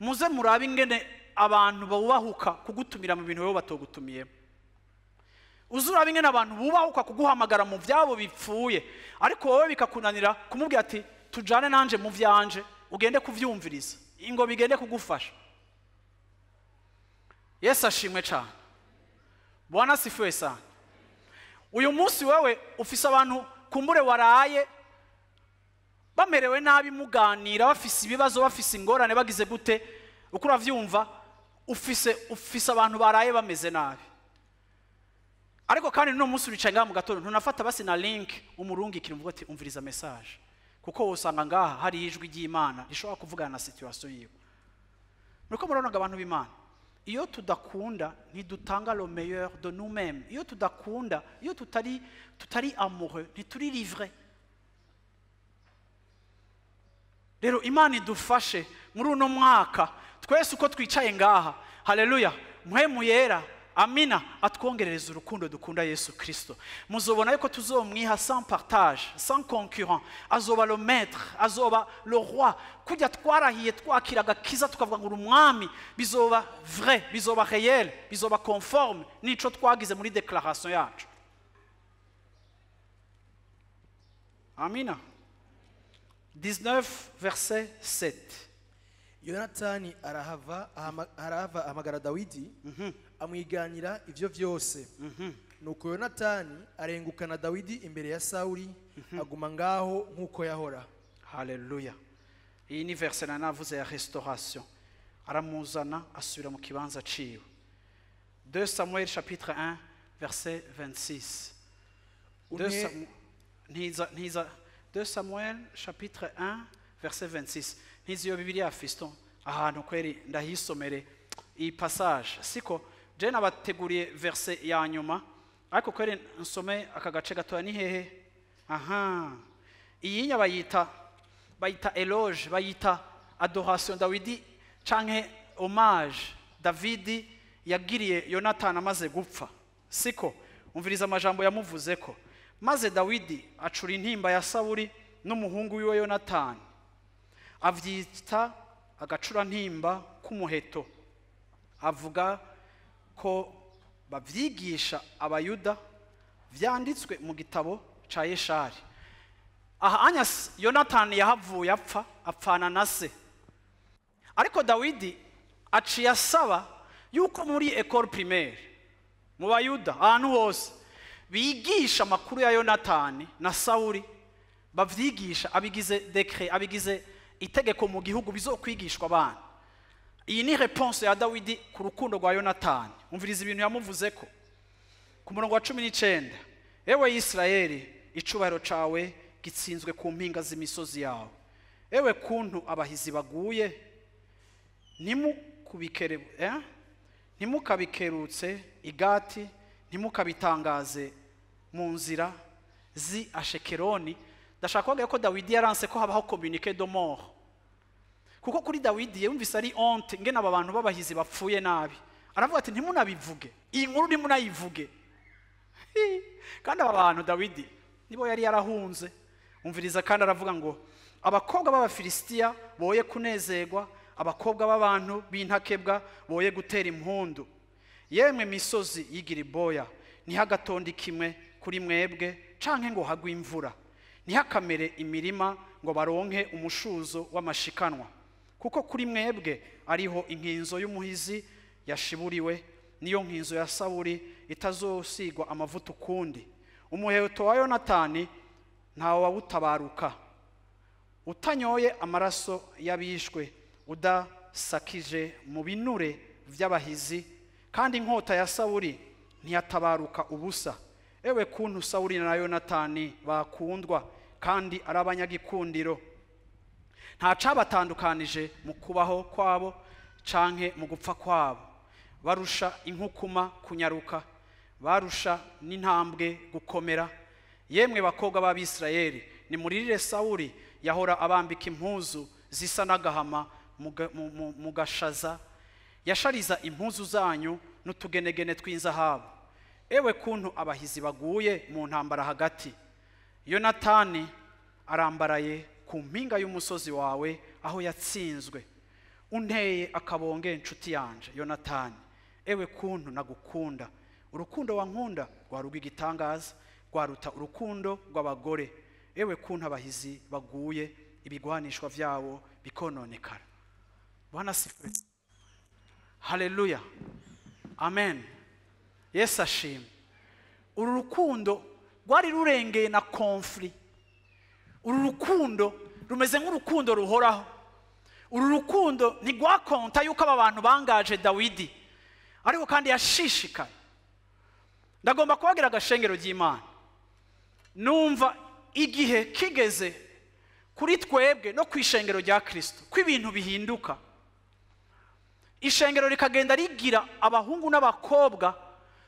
Muze murabe ingene abantu bubahuka kugutumira mu bintu wewe batogutumiyemo. Uzurabe ingene abantu bubahuka kuguhamagara mu vyabo bipfuye, ariko wowe bikakunanira kumubwira ati tujane nanje mu vyanje, ugende kuvyumviriza, ingo bigende kugufasha. Yesu ashimwe cyane. Bwana asifiwe sana. Uyu munsi wewe ufise abantu kumbure waraye bamerewe nabi, muganira, bafise ibibazo, bafise ingorane, bagize gute, uko uravyumva, ufise abantu baraye bameze nabi. Ariko kandi no munsi uricaye ngaha mu gatondo, ntunafata basi na link umurungikira umvuga ati umviriza message, kuko wosanga ngaha hari ijwi ry'Imana rishobora kuvugana na situation yiwe. Muriko murabona abantu b'Imana, iyo tudakunda ntidutanga le meilleur de nous-mêmes. Iyo tudakunda, iyo tutari amoureux, ntituri livré. Rero Imana idufashe muri uno mwaka twese uko twicaye ngaha, haleluya, Mpwemu Yera Amina. Atwongerereza urukundo dukunda Yesu Kristo. Muzobona yuko tuzomwiha sans partage, sans concurrent. Azoba le maître, azoba le roi. Kujya twarahiye twakira agakiza tukavuga ngo uri umwami, bizoba vrai, bizoba réel, bizoba conforme nico twagize muri déclaration yacu. Amina. 19 verset 7. Yonatani arahava ahamagara Dawidi, amwiganira ivyo vyose. Nuko Yonatani arengukana Dawidi imbere ya Sawuli, aguma ngaho nkuko yahora. Haleluya. Iyi ni verse nanavuze ya restauration. Aramuzana asubira mu kibanza ciwe. 2 Samuel chapitre 1 verset 26. 2 Samuel chapitre 1 verset 26. Ntizi yo Bibiliya Fiston ahantu kweri ndahisomere iyi passage. Siko je nabateguriye verset ya nyuma, ariko kweri nsome aka gace gatoya. Ni hehe? Aha, iyi nya bayita éloge, bayita adoration Dawidi canke hommage Davidi yagiriye Yonatani amaze gupfa. Siko umviriza amajambo yamuvuzeko. Maze Dawidi acura intimba ya Sawuli n'umuhungu wiwe Yonatani, avyita agacura ntimba k'umuheto, avuga ko bavyigisha abayuda, vyanditswe mu gitabo ca Yeshari. Aha anya Yonatani yahavuye apfa, apfana na se. Ariko Dawidi aciye asaba yuko muri école primaire mu bayuda ahantu hose bigisha amakuru ya Yonatani na Sawuli, bavyigisha, abigize décret, abigize itegeko mu gihugu bizokwigishwa abana. Iyi ni réponse ya Dawidi ku rukundo rwa Yonatani. Umviriza ibintu yamuvuzeko ku murongo wa 19: ewe Isirayeli, icubahiro cawe gitsinzwe ku mpinga z'imisozi yawe. Ewe kuntu abahizi baguye, ntimukabikerutse igati, ntimukabitangaze mu nzira zi Ashekeroni. Ndashaka kuvuga ko Dawidi yaranse ko habaho communiqué de mort, kuko kuri Dawidi yumvise ari honte ngene aba bantu b'abahizi bapfuye nabi. Aravuga ati ntimunabivuge, iyi nkuru ntimunayivuge. Kandi aba bantu Dawidi nibo yari yarahunze. Umviriza kandi aravuga ngo abakobwa b'Abafilisitiya boye kunezerwa, abakobwa b'abantu b'intakebwa boye gutera impundu. Yemwe misozi y'Igiriboya, ntihagatonde kimwe kuri mwebwe canke ngo hagwe imvura, ntihakamere imirima ngo baronke umushuzo w'amashikanwa, kuko kuri mwebwe ariho inkinzo y'umuhizi yashiburiwe, niyo nkinzo ya Sawuli itazosigwa amavuta ukundi. Umuheto wa Yonatani ntawe wawutabaruka, utanyoye amaraso y'abishwe, udasakije mu binure vy'abahizi, kandi inkota ya Sawuli ntiyatabaruka ubusa. Ewe kuntu Sawuli na Yonatani bakundwa, kandi ari abanyagikundiro, nta cabatandukanije mu kubaho kwabo canke mu gupfa kwabo. Barusha inkukuma kunyaruka, barusha n'intambwe gukomera. Yemwe bakobwa b'Abisirayeli, nimuririre Sawuli yahora abambika impuzu zisa n'agahama mu gashaza, yashariza impuzu zanyu n'utugenegene tw'inzahabu. Ewe kuntu abahizi baguye mu ntambara hagati. Yonatani arambaraye ku mpinga y'umusozi wawe aho yatsinzwe. Unteye akabonge nshuti yanje Yonatani, ewe kuntu nagukunda. Urukundo wankunda rwari urw'igitangaza, rwaruta urukundo rw'abagore. Ewe kuntu abahizi baguye, ibigwanishwa vyabo bikononekara. Bwana sifiwe. Haleluya. Amen. Yesu ashimwe. Uru rukundo rwari rurengeye na conflit. Uru rukundo rumeze nk'urukundo ruhoraho. Uru rukundo ntigwakonta yuko aba bantu bangaje Dawidi, ariko kandi yashishikaye. Ndagomba kubagira agashengero ry'Imana. Numva igihe kigeze kuri twebwe no kwishengero rya Kristo ko ibintu bihinduka, ishengero rikagenda rigira abahungu n'abakobwa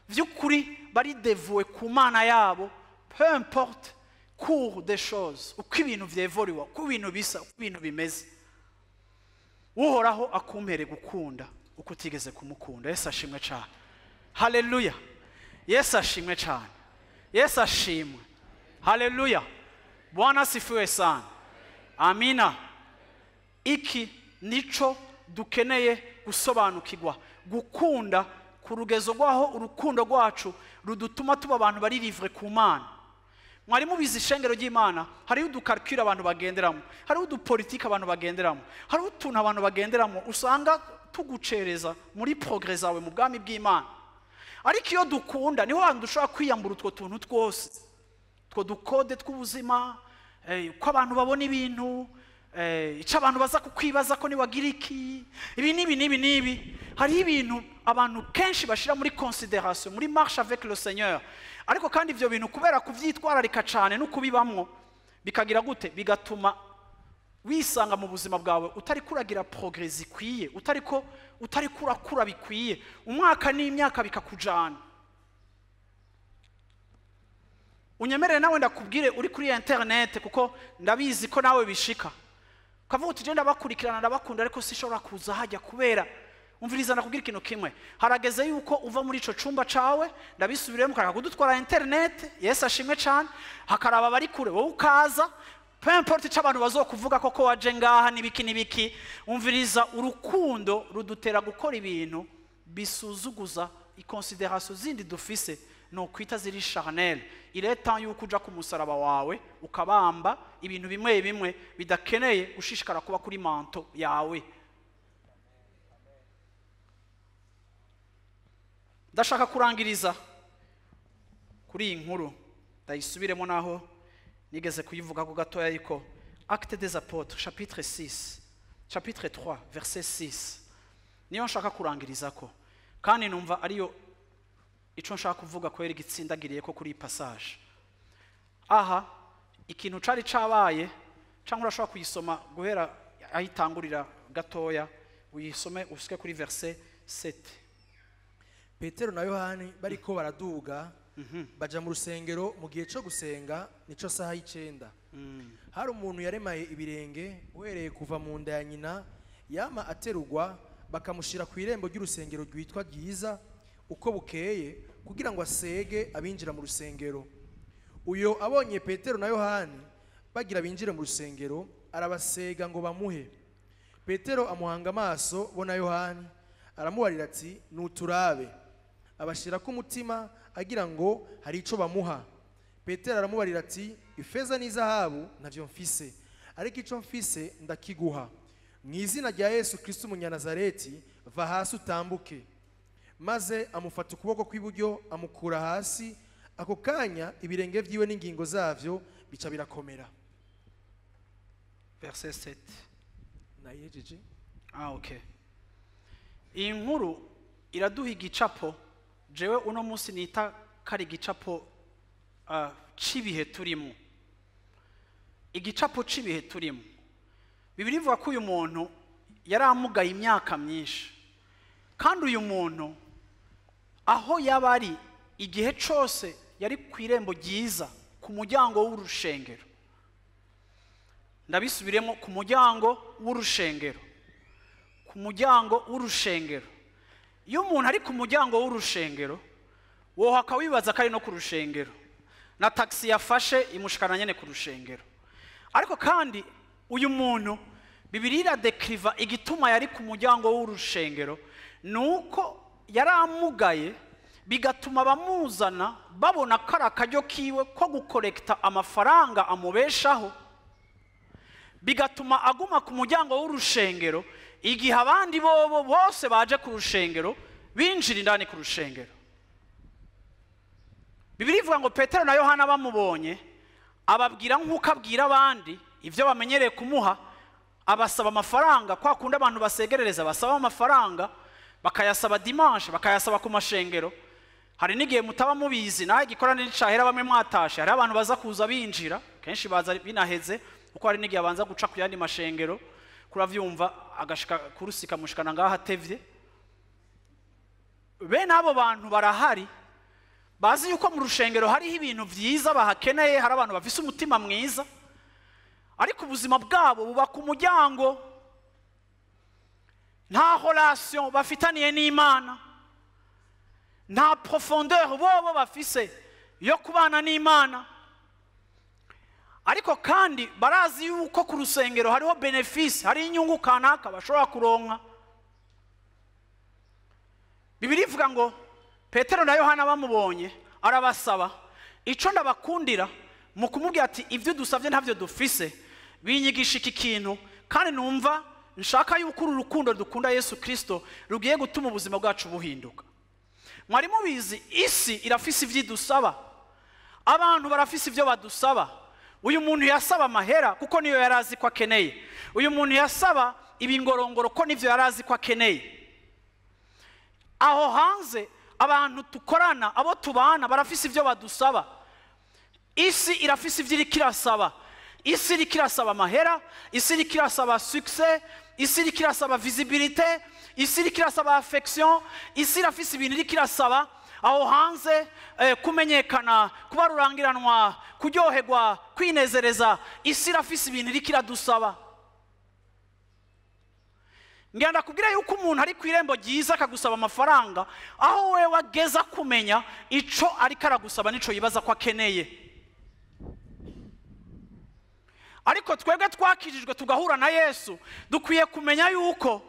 vy'ukuri bari dévoué ku Mana yabo, peu importe cours des choses, uko ibintu vyevoriwa, uko ibintu bisa, uko ibintu bimeze. Uhoraho akumpere gukunda uko utigeze kumukunda. Yesu ashimwe cyane. Haleluya. Yesu ashimwe cyane. Yesu ashimwe. Haleluya. Bwana asifiwe sana. Amina. Iki nico dukeneye gusobanukirwa, gukunda ku rugezo rwaho urukundo rwacu rudutuma tuba abantu bari livré ku Mana. Mwari mubizi ishengero ry'Imana hariho udukalcule abantu bagenderamo, hariho udupolitike abantu bagenderamo, hariho utuntu abantu bagenderamo usanga tugucereza muri progrès zawe mu bwami bw'Imana. Ariko iyo dukunda niho hantu dushobora kwiyambura utwo tuntu twose, utwo dukode tw'ubuzima, uko abantu babona ibintu, icyo abantu baza kukwibaza ko niwagira iki, ibi n'ibi n'ibi n'ibi. Hariho ibintu abantu kenshi bashyira muri considération muri marche avec le Seigneur, ariko kandi ibyo bintu kubera kubyitwararika cyane no kubibamwo bikagira gute, bigatuma wisanga mu buzima bwawe utari kuragira progrès zikwiye, utari kurakura bikwiye, umwaka n'imyaka bikakujana. Unyemerere nawe ndakubwire uri kuri internet, kuko ndabizi ko nawe bishika ukavuga uti je ndabakurikirana ndabakunda ariko sishobora kuza hajya kubera. Umviriza ndakubwira ikintu kimwe, harageze yuko uva muri ico cumba cawe, ndabisubiremo karaka kudutwara internet. Yesu ashimwe cyane. Hakaraba bari kure, wowe ukaza, peu importe ico abantu bazokuvuga koko waje ngaha nibiki nibiki. Umviriza, urukundo rudutera gukora ibintu bisuzuguza iconsidération zindi dufise no kwita ziri charnel. Il est temps yuko uja ku musaraba wawe ukabamba ibintu bimwe bimwe bidakeneye gushishikara kuba kuri manto yawe. Ndashaka kurangiriza kuri iyi nkuru, ndayisubiremo naho nigeze kuyivuga ko gatoya, ariko Actes des Apôtres chapitre 6, chapitre 3 verset 6 niyo nshaka kurangiriza ko, kandi numva ariyo ico nshaka kuvuga ko yari gitsindagiriye ko kuri passage. Aha ikintu cari cabaye, cyangwa urashobora kuyisoma guhera ahitangurira gatoya, uyisome usike kuri verset 7. Petero na Yohani bariko baraduga baja mu rusengero mu gihe cyo gusenga, nico saha y'icenda. Hari umuntu yaremaye ibirenge uhereye kuva mu nda ya nyina, yama aterugwa bakamushira ku irembo ry'urusengero rwitwa Ryiza uko bukeye, kugira ngo asege abinjira mu rusengero. Uyo abonye Petero na Yohani bagira binjire mu rusengero, arabasega ngo bamuhe. Petero amuhanga amaso bo na Yohani, aramubarira ati nuturabe. Abashira ku mutima agira ngo hari ico bamuha. Petero aramubarira ati ifeza n'izahabu ntavyo mfise, ariko ico mfise ndakiguha. Mu izina rya Yesu Kristo umunyanazareti, va hasi utambuke. Maze amufata ukuboko kw'iburyo amukura hasi, ako kanya ibirenge vyiwe n'ingingo zavyo bica birakomera. Verset 7. Nayihejeje. Ah, okay. Iyi nkuru iraduha igicapo jewe uno munsi nita kari igicapo c'ibihe turimo. Igicapo c'ibihe turimo. Bibiliya ivuga ko uyu muntu yari amugaye imyaka myinshi, kandi uyu muntu aho yaba ari igihe cose yari ku irembo ryiza, ku muryango w'urushengero. Ndabisubiremo, ku muryango w'urushengero, ku muryango w'urushengero. Iyo umuntu ari ku muryango w'urushengero, wowe akawibaza ko ari no ku rushengero, na taxi yafashe imushikana nyene ku rushengero. Ariko kandi uyu muntu Bibiliya iradekriva igituma yari ku muryango w'urushengero, nuko yari amugaye, bigatuma abamuzana babona ko ari akaryo kiwe ko gukorekta amafaranga amubeshaho, bigatuma aguma ku muryango w'urushengero igihe abandi bobo bose baje ku rushengero binjira indani ku rushengero. Bibiliya ivuga ngo Petero na Yohana bamubonye, ababwira nk'uko abwira abandi ivyo bamenyereye kumuha, abasaba amafaranga kwa kundi abantu basegerereza basaba amafaranga, bakayasaba dimanche, bakayasaba ku mashengero. Hari n'igihe mutaba mubizi nawe igikorane n'icahera bamwe mwatashe, hari abantu baza kuza binjira, kenshi baza binaheze, kuko hari n'igihe abanza guca ku yandi mashengero, kuravyumva agashika kurusika mushikana ngaha atevye. Bene abo bantu barahari bazi yuko mu rushengero hariho ibintu vyiza bahakeneye, hari abantu bafise umutima mwiza, ariko ubuzima bwabo buba ku muryango, nta relation bafitaniye n'Imana. Nta profondeur bobo bafise yo kubana n'Imana. Ariko kandi barazi yuko ku rusengero hariho bénéfice, hari inyungu kanaka bashobora kuronka. Bibiliya ivuga ngo Petero na Yohana bamubonye arabasaba. Ico ndabakundira mu kumubwira ati ibyo dusabye ntabyo dufise, binyigisha iki kintu, kandi numva nshaka yuko uru rukundo dukunda Yesu Kristo rugiye gutuma ubuzima bwacu buhinduka. Mwari mubizi, isi irafise ivyo idusaba, abantu barafise ivyo badusaba. Uyu muntu yasaba amahera kuko niyo yari azi ko akeneye. Uyu muntu yasaba ibingorongoro ko nivyo yari azi ko akeneye. Aho hanze abantu tukorana, abo tubana, barafise ivyo badusaba. Isi irafise ivyo iriko irasaba. Isi iriko irasaba amahera, isi iriko irasaba succès, isi iriko irasaba visibilité, isi iriko irasaba affection, isi irafise ibintu iriko irasaba aho hanze, kumenyekana, kuba rurangiranwa, kuryoherwa, kwinezereza. Isi irafise ibintu iriko iradusaba. Ngenda kubwira yuko umuntu ari ku irembo ryiza akagusaba amafaranga, aho wewe wageza kumenya ico ariko aragusaba nico yibaza ko akeneye. Ariko twebwe twakijijwe tugahura na Yesu, dukwiye kumenya yuko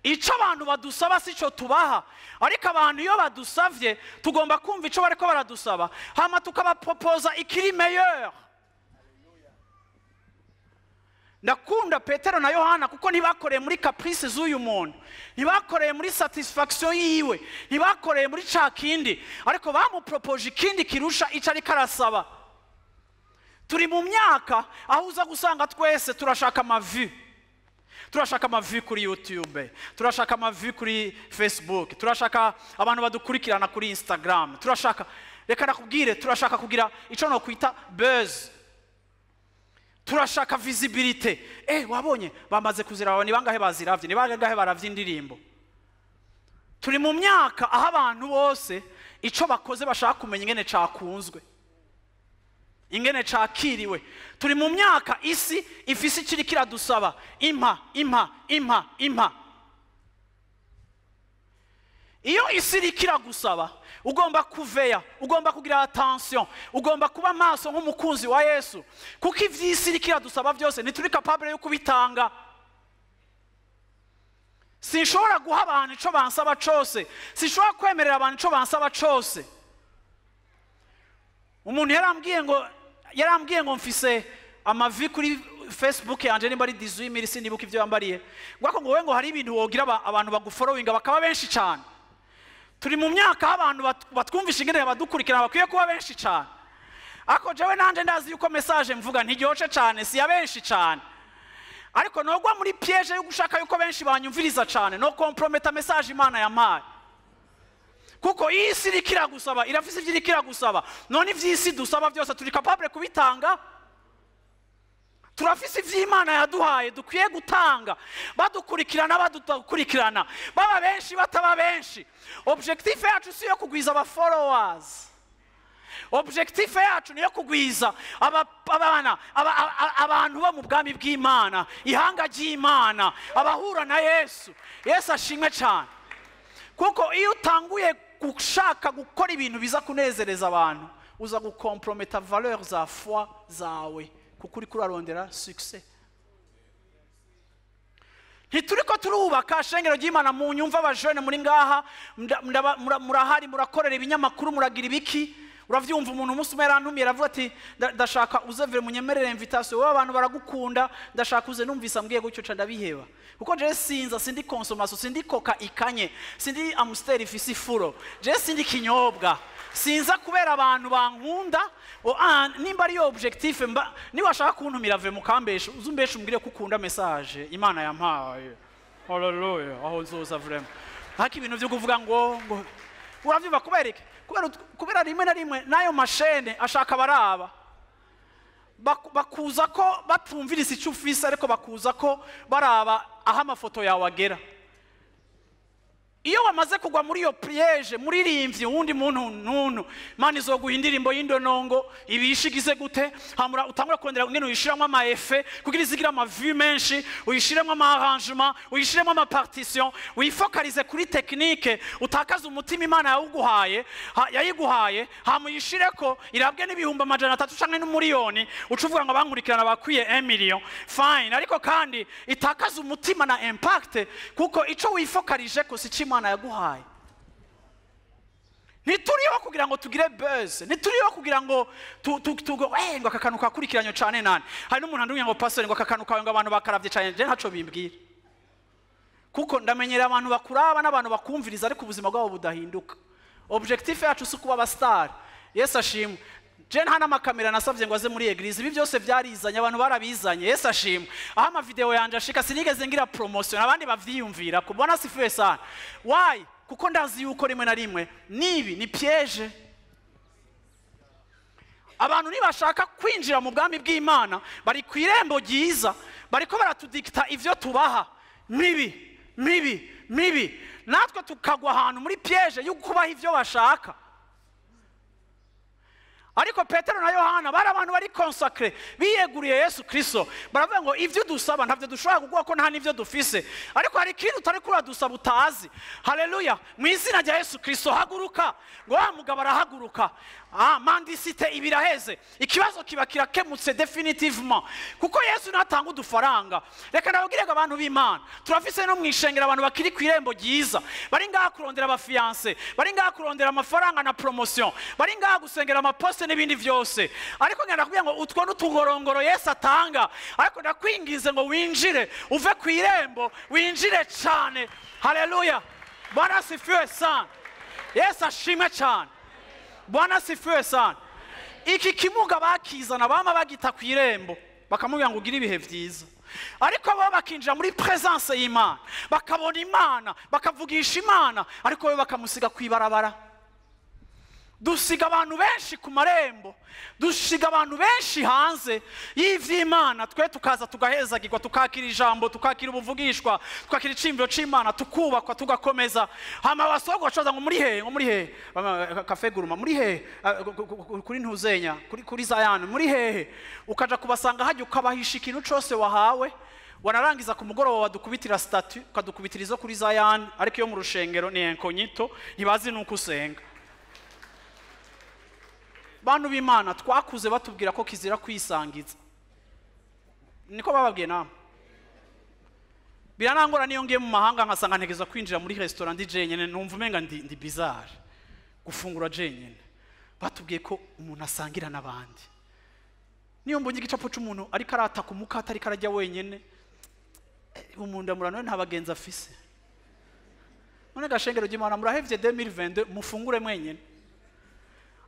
ico abantu badusaba si cyo tubaha. Ariko abantu iyo badusavye tugomba kumva ico bariko baradusaba, hama tukabapropoza ikiri meilleur. Ndakunda Petero na Yohana kuko ntibakoreye muri caprice z'uyu muntu, ntibakoreye muri satisfaction yiwe, ntibakoreye muri ca kindi, ariko bamupropoje ikindi kirusha ico ariko arasaba. Turi mu myaka aho uza gusanga twese turashaka amavues. Turashaka amavues kuri YouTube, turashaka amavues kuri Facebook, turashaka abantu badukurikirana kuri Instagram, turashaka, reka nakubwire, turashaka kugira ico no kwita buzz, turashaka visibilité. Wabonye bamaze kuziraba, ni bangahe baziravye, ni bangahe baravye indirimbo? Turi mu myaka aho abantu bose ico bakoze bashaka kumenya ingene cakunzwe, ingene cakiriwe. Turi mu myaka isi ifise ikiri kiradusaba: impa, impa, impa, impa. Iyo isi iriko iragusaba, ugomba kuveya, ugomba kugira attention, ugomba kuba maso nk'umukunzi wa Yesu, kuko ivy'isi iriko iradusaba byose ntituri capable yo kubitanga. Sinshobora guha abantu ico bansaba cose, sinshobora kwemerera abantu ico bansaba cose. Umuntu yarambwiye ngo mfise amavues kuri Facebook yanje, nimba ari 18,000, sinibuka ivyo yambariye, ngo wowe ngo hari ibintu wogira abantu bagufollowinga bakaba benshi cyane. Turi mu myaka aho abantu batwumvisha ingene badukurikirana bakwiye kuba benshi cyane. Ariko jewe nanje ndazi yuko message mvuga ntiryoshe cyane, si ya benshi cyane. Ariko nogwa muri piège yo gushaka yuko benshi banyumviriza cyane, no comprometa message Imana yampaye, kuko iyi si iriko iragusaba, irafise ivyo iriko iragusaba. None ivy'isi dusaba byose turi capable kubitanga? Turafise ivy'Imana yaduhaye dukwiye gutanga, badukurikirana, badukurikirana, baba benshi, bataba benshi. Objectif yacu si yo kugwiza aba followers, objectif yacu niyo kugwiza abana, abantu bo mu bwami bw'Imana, ihanga ry'Imana, abahura na Yesu. Yesu ashimwe cyane. Kuko iyo utanguye gushaka gukora ibintu biza kunezereza abantu, uza gukomprometa valeur za foi zawe, kuko uriko urarondera succès. Ntituriko turubaka shengero ry'Imana. Mu nyumva, abajene muri ngaha, murahari, murakorera ibinyamakuru, muragira ibiki, uravyumva. Umuntu umunsi umwe yarantumiye, aravuga ati: "Ndashaka uze vire, munyemerere invitation, wowe abantu baragukunda, ndashaka uze." Numvise ambwiye gutyo ca ndabiheba, kuko jewe sinza, sindi consommation, sindi Coca ikanye, sindi Amstel ifise ifuro, jewe sindi kinyobwa, sinza kubera abantu bankunda. O, nimba ariyo objectif, mba niba washaka kuntumira ve mukambesha, uzumbesha umbwire ko ukunda message Imana yampaye, haleluya, aho nzoza vraiment. Haki ibintu byo kuvuga ngo uravyumva, kubera iki? Kubera rimwe na rimwe n'ayo mashene ashaka baraba bakuza ko batumviriza icyo ufise, ariko bakuza ko baraba aho amafoto yawe agera. Iyo wamaze kugwa muri iyo piège, muririmbyi wundi muntu ntuntu, Imana izoguha indirimbo y'indonongo ibishigize gute, hamura utangura kurondera ngene uyishiramo ama effet kugira izigira ama vues menshi, uyishiremo ama arrangement, uyishiremo ama partition, wifocalize kuri technique, utakaza umutima Imana yawuguhaye, yayiguhaye, hamuyishireko irabwe n'ibihumbi 300 canke n'umuriyoni, uca uvuga ngo abankurikirana bakwiye 1 million, fine, ariko kandi itakaza umutima na impact, kuko ico wifokalije ko si Imana yaguhaye. Ntituriho kugira ngo tugire buzz, ntituriho kugira ngo ngo aka kantu kakurikiranye cyane nane. Hari n'umuntu andumye ngo pastor ngo aka kantu kawe ngo abantu bakaravye cyane, je ntaco bimbwira. Kuko ndamenyera abantu bakuraba n'abantu bakumviriza ariko ubuzima bwabo budahinduka. Objectif yacu si kuba abastar. Yesu ashimwe. Je nta n'amakamera nasavye ngo aze muri église, ibi byose byarizanye, abantu barabizanye. Yesu ashimwe. Aho ama video yanje ashika sinigeze ngira promotion, abandi bavyiyumvira kubona sifuye sana. Why? Kuko ndazi yuko rimwe na rimwe nibi ni piège. Abantu nibashaka kwinjira mu bwami bw'Imana bari ku irembo ryiza, bariko baratudikta ivyo tubaha mibi mibi mibi, natwe tukagwa ahantu muri piège yo kubaha ivyo bashaka. Ariko Petero na Yohana bari abantu bari consacré, biyeguriye Yesu Kristo, baravuga ngo ivyo dusaba ntavyo dushobora kuguha ko nta nivyo dufise, ariko hari ikintu utari kuradusaba utazi. Haleluya, mu izina rya Yesu Kristo haguruka. Ngo wa mugabo arahaguruka. Mandisite ibiraheze, ikibazo kiba kirakemutse definitivement, kuko Yesu natanga udufaranga. Reka ndababwire ngo abantu b'Imana turafise no mwishengera abantu bakiri ku irembo ryiza, bari ngaha kurondera abafiance, bari ngaha kurondera amafaranga na promotion, bari ngaha gusengera amaposte n'ibindi vyose. Ariko ngenda kubwira ngo utwo n'utugorongoro Yesu atanga, ariko ndakwingize ngo winjire uve ku irembo, winjire cyane. Haleluya, Bwana asifiwe sana. Yesu ashimwe cyane. Bwana asifiwe sana. Iki kimuga bakizana bama bagita ku irembo bakamubwira ngo ugire ibihe vyiza, ariko bo bakinjira muri presence y'Imana, bakabona Imana, bakavugisha Imana, ariko bo bakamusiga kwibarabara. Dusiga abantu benshi ku marembo, dusiga abantu benshi hanze y'ivy'Imana, twe tukaza tugahezagirwa, tukakira ijambo, tukakira ubuvugishwa, tukakira icimviro c'Imana, tukubakwa, tugakomeza. Hama basogo bacoza ngo muri hehe, ngo muri hehe, Cafe Guruma muri hehe, kuri Ntuzenya, kuri Zion muri hehe, ukaja kubasanga hajya ukabahisha ikintu cose wahawe. Wanarangiza ku mugoroba wadukubitira statut, ukadukubitira izo kuri Zion, ariko iyo mu rushengero ni incognito, ntibazi nuko usenga. Bantu b'Imana twakuze batubwira ko kizira kwisangiza, niko bababwiye namwe. Biranangora niyo ngiye mu mahanga nkasanga ntegeza kwinjira muri restaurant ndi jenyene, numva umenga ndi bizarre gufungura jenyene. Batubwiye ko umuntu asangira n'abandi. Niyo mbonye igicapo c'umuntu ariko arataka umukate ariko arajya wenyene, umuntu ndamura nta bagenzi afise. None gashengero ry'Imana murahevye 2022 mufungure mwenyene,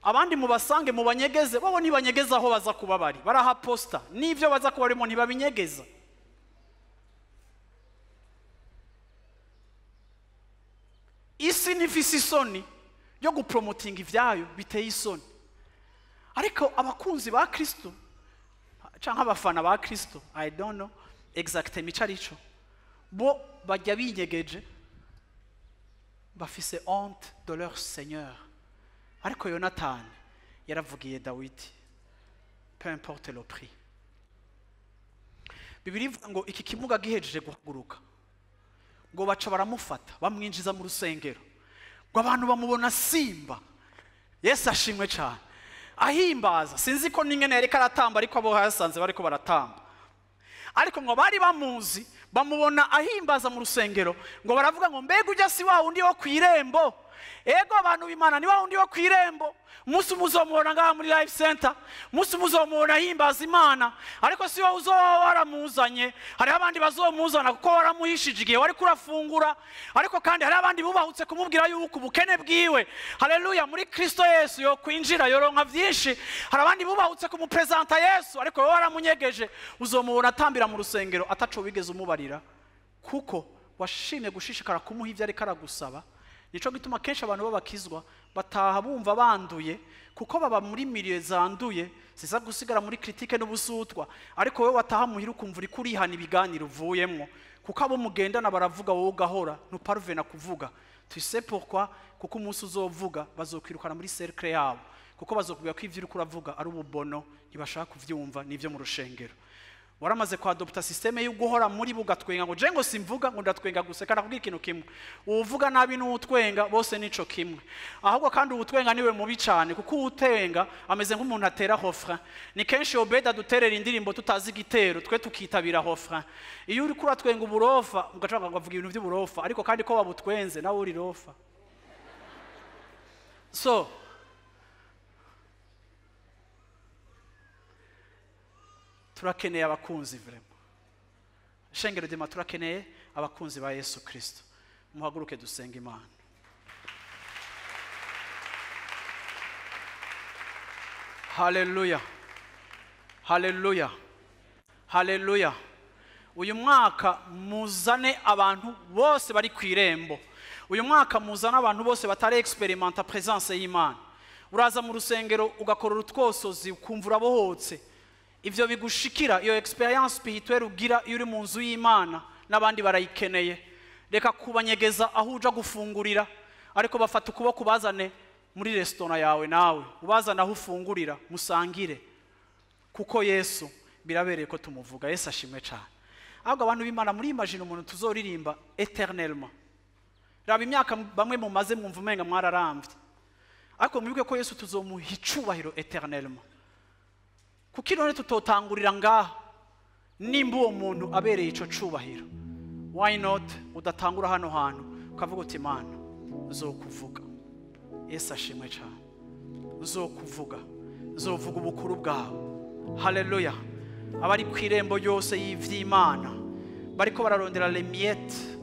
abandi mubasange mubanyegeze, bo ntibanyegeza aho baza kuba bari, baraha posta n'ivyo baza kuba barimo ntibabinyegeza. Isi ntifise isoni yo gupromotinga ivyayo biteye isoni, ariko abakunzi ba Kristo canke abafana ba Kristo, I don't know exactement ico arico, bo bajya binyegeje, bafise honte de leur Seigneur. Ariko Yonatani yaravugiye Dawidi, peu importe le prix. Bibiliya ivuga ngo iki kimuga gihejeje guhaguruka, ngo baca baramufata bamwinjiza mu rusengero, ngo abantu bamubona simba. Yesu ashimwe cyane, ahimbaza. Sinzi ko n'ingene yariko aratamba, ariko abo hasanze bariko baratamba, ariko ngo bari bamuzi bamubona ahimbaza mu rusengero, ngo baravuga ngo mbega ujya si wa wundi wo kw'irembo? Ego abantu b'Imana ni wa wundi wo kw'irembo, umunsi muzomubona ngaha muri Life Center, umunsi muzomubona ahimbaza Imana, ariko si wowe uzoba waramuzanye. Hariho abandi bazomuzana kuko waramuhishije igihe wari kurafungura, ariko kandi hari abandi bubahutse kumubwira yuko ubukene bwiwe, haleluya, muri Kristo Yesu yo kwinjira yoronka vyinshi. Hari abandi bubahutse kumupresenta Yesu, ariko wowe waramunyegeje. Uzomubona atambira mu rusengero ataco wigeze umubarira, kuko washimye gushishikara kumuha ivyo ariko aragusaba. Nico gituma kenshi abantu babakizwa bataha bumva banduye, kuko baba muri milieu zanduye ziza gusigara muri critique n'ubusutwa. Ariko wewe wataha muhira ukumva uri kurihana ibiganiro uvuyemwo, kuko abo mugendana baravuga wowe ugahora ntuparvena kuvuga. Tu sais pourquoi? Kuko umunsi uzovuga bazokwirukana muri cercle yabo, kuko bazokubwira ko ivyo uriko uravuga ari ububono, ntibashaka kuvyumva n'ivyo mu rushengero. Waramaze kuadopta systeme yo guhora muri bugatwenga ngo je ngo simvuga ngo ndatwenga gusa. Kandi akubwira ikintu kimwe, uvuga nabi n'utwenga bose nico kimwe. Ahubwo kandi ubutwenga niwe mubi cyane, kuko utenga ameze nk'umuntu atera refrain. Ni kenshi Obeda duterera indirimbo tutazi igitero, twe tukitabira refrain. Iyo uri kuratwenga uburofa ugaca ngo avuga ibintu by'uburofa, ariko kandi ko wabutwenze nawe uri rofa. So turakeneye abakunzi vraiment. Shengero dema, turakeneye abakunzi ba Yesu Kristo. Muhaguruke dusenge Imana. Haleluya, haleluya, haleluya. Uyu mwaka muzane abantu bose bari ku irembo. Uyu mwaka muzane abantu bose batari experimenta presence y'Imana. Uraza mu rusengero ugakora urutwosozi ukumva urabohotse. Ivyo bigushikira, iyo experience spirituelle ugira iyo uri mu nzu y'Imana n'abandi barayikeneye. Reka kubanyegeza aho uja gufungurira, ariko bafata ukuboko bazane muri restaurant yawe, nawe ubazane aho ufungurira musangire, kuko Yesu birabereye ko tumuvuga. Yesu ashimwe cyane. Ahubwo abantu b'Imana, muri imagine umuntu tuzoririmba éternellement. Raba imyaka bamwe mumaze mwumva umenga mwararambye, ariko mwibuke ko Yesu tuzomuha icubahiro éternellement. Kuki none tutotangurira ngaha nimba uwo muntu abereye ico cubahiro? Why not udatangura hano hantu ukavuga uti Imana nzokuvuga. Yesu ashimwe cyane. Nzokuvuga, nzovuga ubukuru bwawe. Haleluya. Abari ku irembo yose y'ivy'Imana bariko bararondera les miettes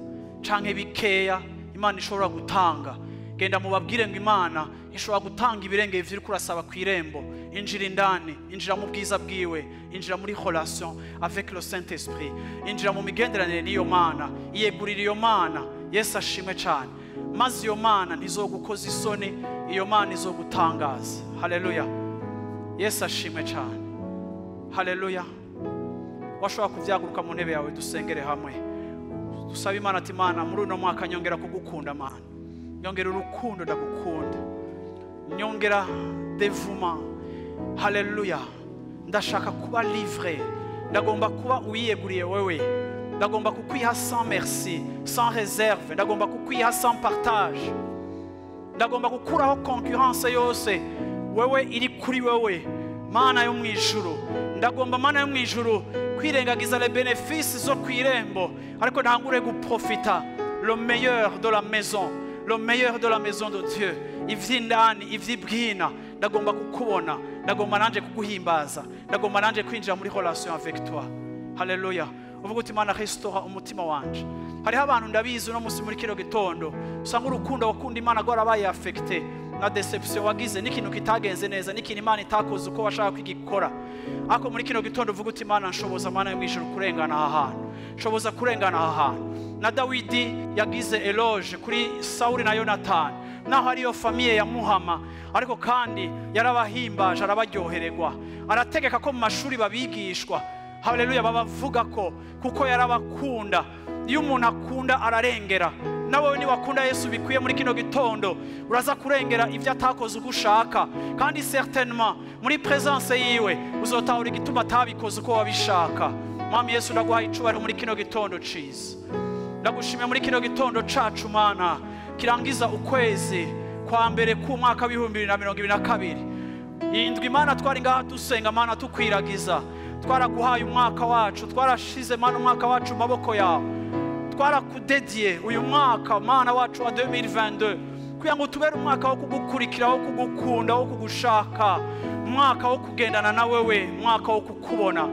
canke bikeya Imana ishobora gutanga, genda mubabwire ngo Imana ishobora gutanga ibirenge ivyo uriko urasaba ku irembo. Injira indani, injira mu bwiza bwiwe, injira muri relation avec le Saint-Esprit, injira mu migenderanire n'iyo Mana, iyegurira iyo Mana. Yesu ashimwe cyane. Maze iyo Mana ntizogukoza isoni, iyo Mana izogutangaza. Haleluya. Yesu ashimwe cyane. Haleluya. Washobora kuvyaguruka mu ntebe yawe dusengere hamwe. Dusabe Imana ati Mana, muri uno mwaka nyongera kugukunda Mana, nyongera urukundo ndagukunda, nyongera dévouement. Haleluya. Ndashaka kuba livré, ndagomba kuba uwiyeguriye wewe, ndagomba kukwiha sans merci, sans réserve, ndagomba kukwiha sans partage, ndagomba gukuraho concurrence yose wewe iri kuri wewe Mana yo mwijuru. Ndagomba Mana yo mwijuru kwirengagiza les bénéfices zo kwirembo, ariko ntangure guprofita le meilleur de la maison, le meilleur de la maison de Dieu. Ivy'indani, ivy'ibwina, ndagomba kukubona, ndagomba nanje kuguhimbaza, ndagomba nanje kwinjira muri relation avec toi. Haleluya. Uvuga uti Mana restaura umutima wanje. Hariho abantu ndabizi uno musi muri kino gitondo usanga urukundo wakunda Imana rwarabaye affecté na deception wagize, n'ikintu kitagenze neza, n'ikintu Imana itakoze uko washaka kwigikora. Ariko muri kino gitondo uvuga uti Imana nshoboza Mana yo mwijuru kurengana aha hantu, nshoboza kurengana aha hantu. Na Dawidi yagize eloge kuri Sauli na Yonatani, naho ariyo famille ya Muhama, ariko kandi yarabahimbaje arabaryohererwa, arategeka ko mu mashuri babigishwa. Haleluya. Babavuga ko kuko yarabakunda. Iyo umuntu akunda ararengera. Nawe niwakunda Yesu bikwiye muri kino gitondo uraza kurengera ivyo atakoze uko ushaka, kandi certainement muri presence yiwe uzotahura igituma atabikoze uko wabishaka. Mwami Yesu, ndaguhaye icubahiro muri kino gitondo ciza, ndagushimiye muri kino gitondo cacu Mana kirangiza ukwezi kwa mbere k'umwaka w'2022. Indwi Imana twari ngaha dusenga Mana tukwiragiza, twaraguhaye umwaka wacu, twarashize Mana umwaka wacu mu maboko yawe, twarakudediye uyu mwaka Mana wacu wa 2022 kugira ngo tubere umwaka wo kugukurikira, wo kugukunda, wo kugushaka, umwaka wo kugendana na wewe, umwaka wo kukubona.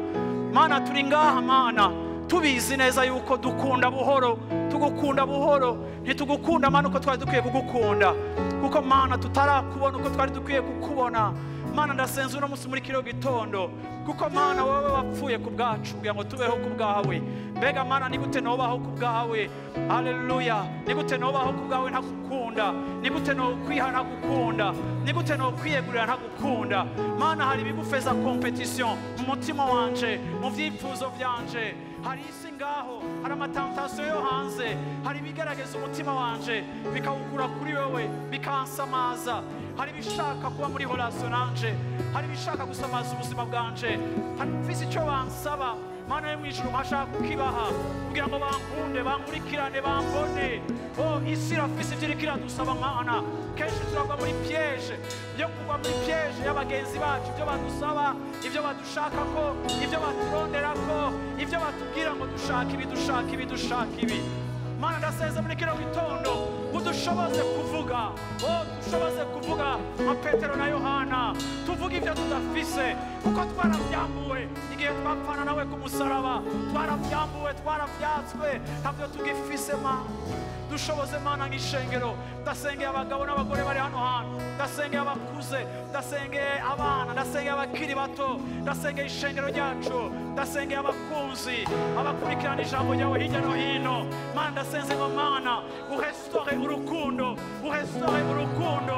Mana turi ngaha Mana tubizi neza yuko dukunda buhoro, tugukunda buhoro, ntitugukunda Mana uko twari dukwiye kugukunda, kuko Mana tutarakubona uko twari dukwiye kukubona. Mana ndasenze uno musi muri kino gitondo, kuko Mana wowe wapfuye ku bwacu kugira ngo tubeho ku bwawe. Mbega Mana ni gute nobaho ku bwawe? Haleluya. Ni gute nobaho ku bwawe ntagukunda? Ni gute nokwiha ntagukunda? Ni gute nokwiyegurira ntagukunda? Mana hari ibigufeza competition mu mutima wanje, mu vyifuzo vyanje. Hari isi ngaho, hari amatantasiyo yo hanze, hari ibigaragaza umutima wanje bikawukura kuri wewe bikansamaza. Hari ibishaka kuba muri relation nanje, hari ibishaka gusamaza ubuzima bwanje, hari mfise icyo bansaba Mana yo mw'ijuru nkashaka kukibaha kugira ngo bankunde, bankurikirane, bambone. Oh, isi irafise ivyo iriko iradusaba Mana. Kenshi turagwa muri piège yo kugwa muri piège y'abagenzi bacu, ibyo badusaba, ibyo badushakako, ibyo baturonderako, ibyo batubwira ngo dushaka ibi, dushaka ibi, dushaka ibi. Mana ndasenze muri kino gitondo udushoboze kuvuga, oh, dushoboze kuvuga nka Petero na Yohana, tuvuge ibyo tudafise kuko twaravyambuwe igihe twapfana nawe ku musaraba, twaravyambuwe, twaravyatswe, ntabyo tugifise. Mana dushoboze Mana nk'ishengero. Ndasengeye abagabo n'abagore bari hano hantu, ndasengeye abakuze, ndasengeye abana, ndasengeye abakiri bato, ndasengeye ishengero ryacu, ndasengeye abakunzi abakurikirana ijambo ryawe hirya no hino. Mana ndasenze ngo Mana urestore urukundo, urestore urukundo,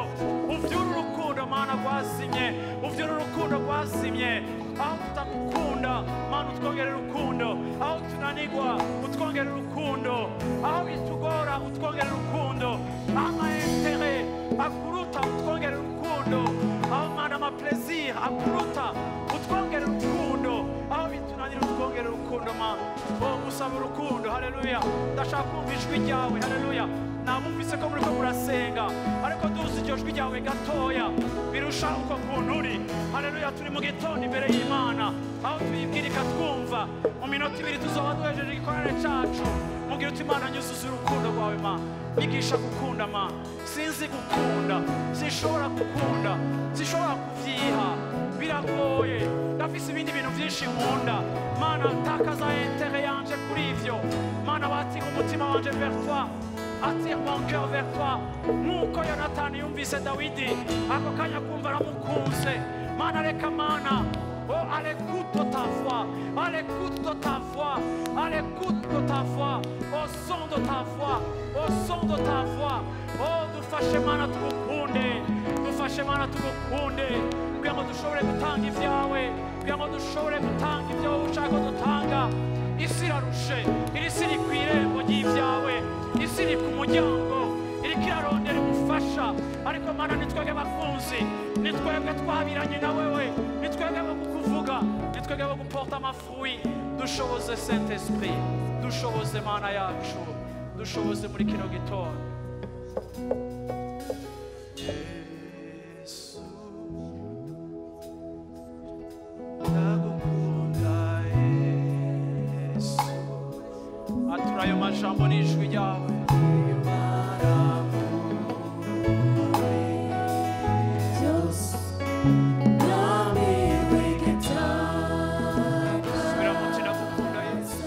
uvyure urukundo Mana rwazimye, uvyure urukundo rwazimye. Aho tutagukunda Mana utwongere urukundo, aho tunanigwa utwongere urukundo, aho bitugora utwongere urukundo, aho amaintere akuruta utwongere urukundo, aho Mana amaplaisir akuruta utwongere urukundo, aho bitunanira utwongere urukundo Mana. Oh, musaba urukundo, haleluya. Ndashaka kumva ijwi ryawe, haleluya. Namumvise ko muriko murasenga, ariko duzi iryo jwi ryawe gatoya birusha uko kuntu uri. Haleluya, turi mu gitondo imbere y'Imana aho tuyibwira ikatwumva. Mu minota ibiri tuzoba duhejeje igikorane cacu. Mubwira uti Mana nyuzuza urukundo rwawe Mana, nyigisha gukunda Mana. Sinzi gukunda, sinshobora gukunda, sinshobora kuvyiha, biragoye, ndafise ibindi bintu vyinshi nkunda. Mana takaza intere yanje kuri ivyo. Mana watira umutima wanje vers toi, attire mon cœur vers toi. Nk'uko Yonatani yumvise Dawidi ako kanya kumva aramukunze. Mana reka Mana, oh, à l'écoute de ta voix, à l'écoute de ta voix, à l'écoute de ta voix, au son de ta voix, au son de ta voix. Oh, dufashe Mana tugukunde, dufashe Mana tugukunde, kugira ngo dushobore gutanga ivyawe, kugira ngo dushobore gutanga ivyo wowe ushaka ko dutanga. Isi irarushe, iri si iri kw'irembo ry'ivyawe, isi iri ku muryango, iriko irarondera ubufasha. Ariko Mana ni twebwe bakunzi, ni twebwe twabiranye na wewe, ni twebwe bo kukuvuga, ni twebwe bo guporta amafruit. Dushoboze Saint Esprit, dushoboze Mana yacu, dushoboze muri kino gitondo. Yesu ndagukunda, Yesu. Atura ayo majambo n'ijwi ryawe. Subira mu nti ndagukunda Yesu.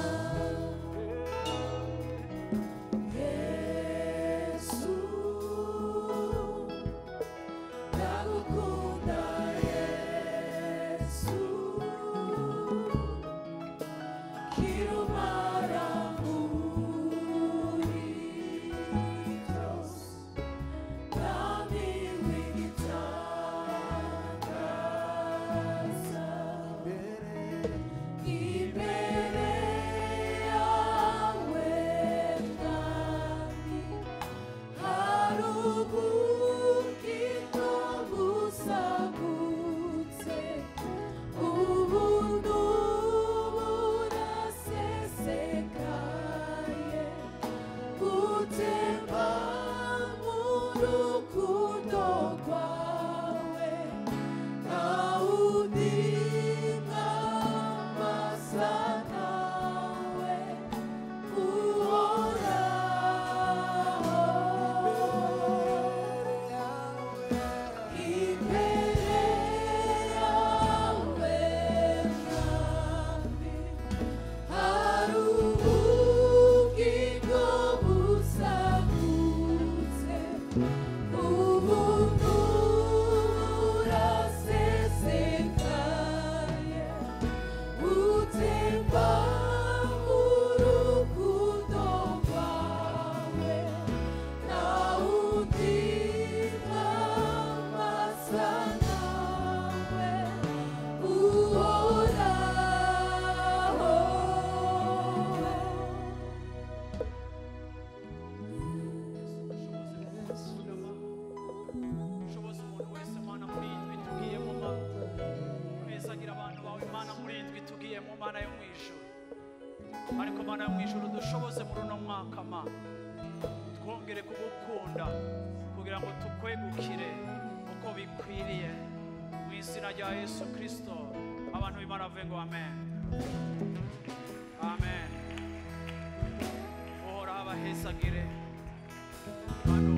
Mana yo mu ijuru. Ariko Mana yo mu ijuru, dushoboze muri uno mwaka, Mana, twongere kugukunda kugira ngo tukwegukire uko bikwiriye, mu izina rya Yesu Kirisito. Abantu b'Imana bavuge ngo amen, amen. Uhoraho abahezagire. Abantu